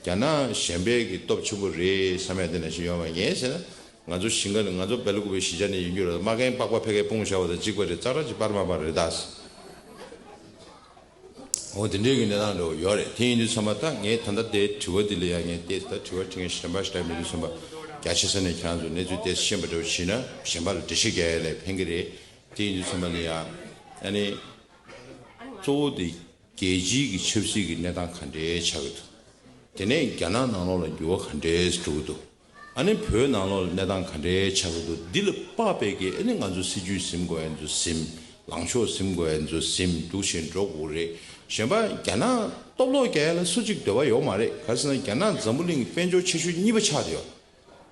རྒྱ་ནག་གཞན་པའི་གི་སྟོབས་ཆེན་པོ་རེད་བསམ་ཡ་དེ་ནང་བཞིན་ཡོད་མ་རེད། ངས་ཟེར་ན། ང་ཚོ་ཞིང་ཁ་ནས་ང་ཚོ་སྦེལ་ཀོབ་གཞིས་ཆགས་ནས་ཡིན་རྒྱུ་རེད། མ་རྒན་པགས་པ་ཕ་གིར་སྤུངས་བཞག་པ་དང་གཅིག་པ་རེད། ཙག་ར་ཅིག་པར་མ་པར་རེད་ད། འོ་དེ་འདྲའི་གི་གནས་སྟངས་འདྲ་བོ་ཡོད་རེད། དེ་ཡིན་དུས་ཙམ་པ་ད་ངས་ད་ལྟ་དེ་དྲི་བ་འདི་ལ་ཡང་ངས་བལྟས་ད་དྲི་བ་དྲི་མཁན་གཞན་པ་ཞིག་མེད་དུས་ཙམ་པ། རྒྱ་ཆེ་ས་ནས་ཁྱེད་རང་ཚོ་གནས་ཚུལ་དེ་ཤེས་པ་འདྲ་བོ་བྱས་ན་གཞན་པ་ལ་འགྲེལ་བཤད་རྒྱག་ཡ་ལ་ཕན་གི་རེད། དེ་ཡིན་དུས་ཙམ་པ་ལ་ཡང་ཨ་ནི་གཙོ་བོ་དེ་རྒྱལ་སྤྱིའི་གི་ཆབ་སྲིད་ཀྱི་གནས་སྟངས་ག་འདྲའི་ཆགས་ཀྱི་འདུག་དེ་ནས་རྒྱ་ནག་ནང་ལོགས་ལ་འགྱུར་བ་ག་འདྲའི་འགྲོ་གི་འདུག་ཨ་ནི་བོད་ནང་ལོགས་ལ་གནས་སྟངས་ག་འདྲའི་ཆགས་ཀྱི་འདུག་འདི་ལ་དཔག་པའི་གི་ཨ་ནི་ང་ཚོ་སྲིད་ཇུས་ཟིན་དགོས་ཡ་ཚོ་ཟིན། ལངས་ཕྱོགས་ཟིན་དགོས་ཡ་ཚོ་ཟིན། འདུག་བཞིན་འགྲོ་དགོས་རེད། གཞན་པ་རྒྱ་ནག་སྟོབས་ལོག་རྒྱག་ཡ་ལ་སུ་གཅིག་འདོད་པ་ཡོད་མ་རེད། ག་རེ་ཟེར་ན་རྒྱ་ནག་འཛམ་བུ་གླིང་གི་དཔལ་འབྱོར་ཆེ་ཤོས་གཉིས་པ་ཆགས་བསྡད་ཡོད།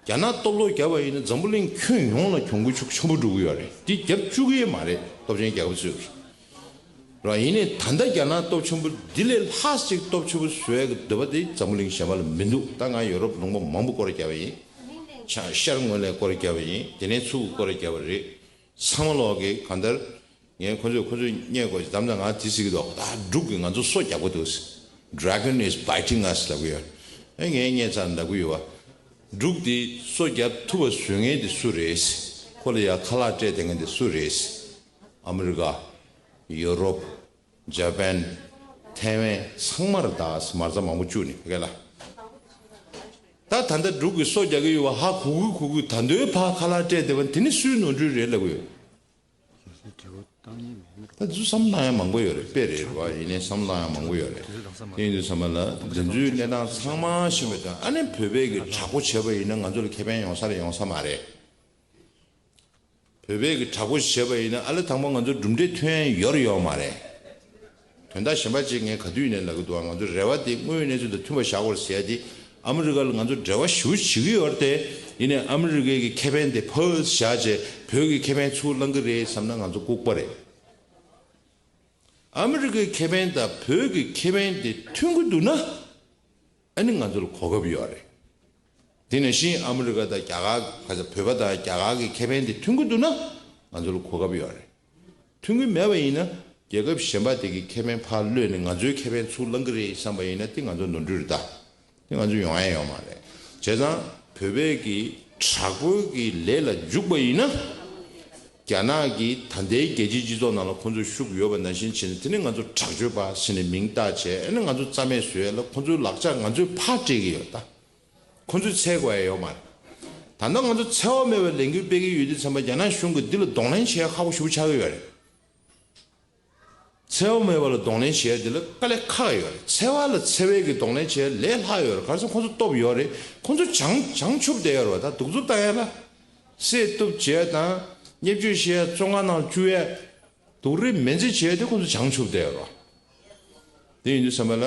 རྒྱ་ནག་སྟོབས་ལོག་བརྒྱབ་པ་ཡིན་ན་འཛམ་བུ་གླིང་ཁྱོན་ཡོངས་ལ་གྱོང་གུད་ཆེན་པོ་འགྲོ་གི་ཡོད་རེད། འདི་བརྒྱབ་བཅུག་གི་ཡོད་མ་རེད། སྟོབས་ཆེན་རྒྱལ་ཁབ་ཚོས་ར། ཡིན་ནའི་ད་ལྟ་རྒྱ་ནག་སྟོབས་ཆེན་པོ་འདི་ལས་ལྷག་ཅིག་སྟོབས་ཆེན་པོ་བཟོ་ཡ་གི་འདོད་པ་དེ་འཛམ་བུ་གླིང་གཞན་པ་ལ་མི་འདུག་ད་ང་ཡོ་རོབ་ལུང་པ་མང་པོ་སྐོར་བརྒྱབ་པ་ཡིན། ཤར་ངོས་ལ་སྐོར་བརྒྱབ་པ་ཡིན། དེ་ནས་ཚུར་སྐོར་བརྒྱབ་པ་རེད། ཚང་མ་ལོག་གི་གང་ལྟར། ངས་ཁོ་ཚོས་ཁོ་ཚོས་བརྙས་དགོས་ཀྱི་དམ་དང་ང་དེ་ཟེར་གྱི་འདུག་ད་འབྲུག་གིས་ང་ཚོ་སོ་རྒྱག་གི་འདུག Dragon is biting us ལབ་གི་ཡོད། ཨེ་ངས་བརྙས་ཚར་ལབ་གི་ཡོད་བ། འབྲུག་དེ་སོ་རྒྱབ་ཐུབ་པ་བཟོ་མཁན་དེ་སུ་རེད། ཁོ་ལ་ཡ་ཁ་ལག་སྤྲད་བསྡད་མཁན་དེ་སུ་རེད། ཨ་མི་རི་ཀ། ཡོ་རོབ། ཇ་པན། ཐའེ་ཝན་ཚང་མ་རེད་ད། མ་རྩ་མང་པོ་བཅུག་ནས་ཕ་གི་ལ། ད་ད་ལྟ་འབྲུག་གིས་སོ་རྒྱག་གི་ཡོད་བ་ཧ་གོ་གི་གོ་གི། ད་འདོད་ཕ་ཁ་ལག་སྤྲད་བསྡད་པ་དེ་ནི་སུའི་ནོར་འཁྲུལ་རེད་ལབ་གི་ཡོད། ད་ཚོ་བསམ་བློ་ཡང་མང་པོ་ཡོད་རེད། དཔེ་རེད་བ། ཡིན་ནའི་བསམ་བློ་ཡང་མང་པོ་ཡོད་རེད། དེ་ཡིན་དུས་ཚང་མ་ལ་འཛིན་ཚུལ་གནས་སྟངས་ཚང་མ་ཤེས་པ་དང་ཨ་ནི་བོད་པའི་གི་དྲག་པོ་བྱས་པ་ཡིན་ན་ང་ཚོ་ལ་ཁེ་ཕན་ཡོང་ས་རེད་ཡོང་ས་མ་རེད། བོད་པའི་གི་དྲག་པོ་བྱས་པ་ཡིན་ན་ཨ་ལེ་དང་པོ་ང་ཚོ་གྲུབ་འབྲས་ཐོན་ཡ་ཡོད་རེད་ཡོད་མ་རེད། དོན་དག་གཞན་པ་ཅིག་ངས་ག་དུས་ནས་ལབ་གི་འདུག་ང་ཚོ་རེ་བ་དེ་དངོས་ཡོད་གནས་ཚུལ་དང་མཐུན་པ་བཞག་དགོས་རེད་ཟེར་ཡ་དེ། ཨ་མི་རི་ཀ་ལ་ང་ཚོ་འབྲེལ་བ་ཞེ་པོ་བྱེད་ཀྱི་ཡོད་རེད་དེ། ཡིན་ནའི་ཨ་མི་རི་ཀའི་གི་ཁེ་ཕན་དེ་ཕར་བཞག་བྱས་བོད་ཀྱི་ཁེ་ཕན་ཚུར་བླང་གི་རེད་བསམ་ན་ང་ཚོ་ལྐུགས་པ་རེད། ཨ་མི་རི་ཀའི་ཁེ་ཕན་དང་བོད་ཀྱི་ཁེ་ཕན་དེ་མཐུན་གྱི་འདུག་ན། ཨ་ནི་ང་ཚོ་ལ་གོ་སྐབས་ཡོད་རེད། དེ་ནང་བཞིན་ཨ་མི་རི་ཀ་དང་རྒྱ་གར་ག་ཚོད་བོད་པ་དང་རྒྱ་གར་གྱི་ཁེ་ཕན་དེ་མཐུན་གྱི་འདུག་ན་ང་ཚོ་ལ་གོ་སྐབས་ཡོད་རེད། མཐུན་གྱི་མེད་པ་ཡིན་ན་རྒྱལ་ཁབ་གཞན་པ་དེ་གི་ཁེ་ཕན་ཕར་གློད་ནས་ང་ཚོའི་ཁེ་ཕན་ཚུར་བླང་གི་རེད་བསམ་པ་ཡིན་ན་དེ་ང་ཚོ་ནོར་འཁྲུལ་རེད་ད། དེ་ང་ཚོ་ཡོང་ཡ་ཡོད་མ་རེད། བྱས་ཙང་བོད་པའི་གི་དྲག་པོའི་གི་ལས་ལ་འཇུག་པ་ཡིན་ན། རྒྱ་ནག་གིས་ད་ལྟའི་རྒྱལ་སྤྱིའི་སྤྱི་ཚོགས་ནང་ལ་ཁོང་ཚོས་ཤུགས་ཡོད་པ་ནང་བཞིན་བྱས་ནས་དེ་ནི་ང་ཚོ་དྲག་སྤྱོད་པ་ཟེར་ནས་མིང་བཏགས་བྱས་ཨ་ནི་ང་ཚོ་རྩ་མེད་བཟོ་ཡ་ལ་ཁོང་ཚོའི་ལག་ཆ་ང་ཚོས་ཕར་སྤྲད་ཀྱི་ཡོད་ད། ཁོང་ཚོས་འཚོལ་དགོས་ཡ་ཡོད་མ་རེད། ད་ལྟ་ང་ཚོ་འཚེ་བ་མེད་པའི་ལས་འགུལ་སྤེལ་གྱི་ཡོད་དུས་ཙམ་པ་རྒྱ་ནག་གཞུང་གིས་འདི་ལ་གདོང་ལེན་བྱེད་ཡ་ཁག་པོ་ཞེ་པོ་ཆགས་ཀྱི་ཡོད་རེད། འཚེ་བ་མེད་པ་ལ་གདོང་ལེན་བྱེད་ཡ་འདི་ལ་དཀའ་ལས་ཁག་ཡོད་རེད། འཚེ་བ་ལ་འཚེ་བའི་གི་གདོང་ལེན་བྱེད་ཡ་ལས་སླ་ཡོད་རེད། ག་རེ་ཟེར་ཁོང་ཚོ་སྟོབས་ཡོད་རེད། ཁོང་ཚོ་བྱང་བྱང་ཆུབ་བསྡད་ཡོད་རེད་བ། ད་གདུག་རྩུབ་བཏང་ཡ་ལ་བསད་གཏུབ་བྱེད་ཡ་དང་བརྙས་བཅོས་བྱེད་ཡ་བཙོན་ཁང་ནང་བཅུག་ཡ་སྡུག་རུས་མེ་འཚེ་བྱེད་ཡ་དེ་ཁོང་ཚོ་བྱང་ཆུབ་བསྡད་ཡོད་རེད་བ། དེ་ཡིན་དུས་ཙམ་པ་ལ་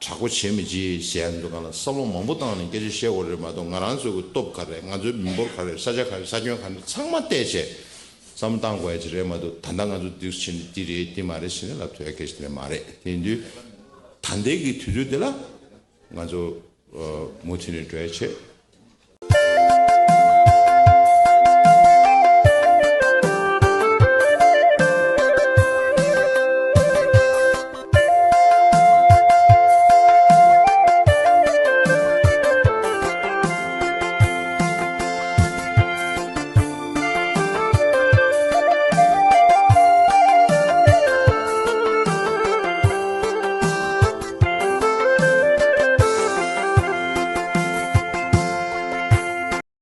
དྲག་པོ་བྱེད་མི་བྱེད་ཟེར་ཡ་འདུག་ག་ལ་བསམ་བློ་མང་པོ་བཏང་ནས་སྐད་ཆ་བཤད་དགོས་རེད་མ་གཏོགས་ང་རང་ཚོ་གི་སྟོབས་ག་རེ་ང་ཚོའི་མི་འབོར་ག་རེ་ས་ཆ་ག་རེ་ས་ཁྱོན་ག་རེ་ཚང་མ་བལྟས་བྱས་བསམ་བློ་བཏང་དགོས་ཡ་ཅིག་རེད་མ་གཏོགས་ད་ལྟ་ང་ཚོ་འདུག་ཕྱིན་ནས་འདི་རེད་འདི་མ་རེད་ཟེར་ནས་ལབ་ཐུབ་ཡ་སྐད་ཆ་དེ་མ་རེད། དེ་ཡིན་དུས་ད་ལྟའི་གི་དུས་ཚོད་འདི་ལ་ང་ཚོ་མུ་མཐུད་ནས་འགྲོ་ཡ་བྱེད།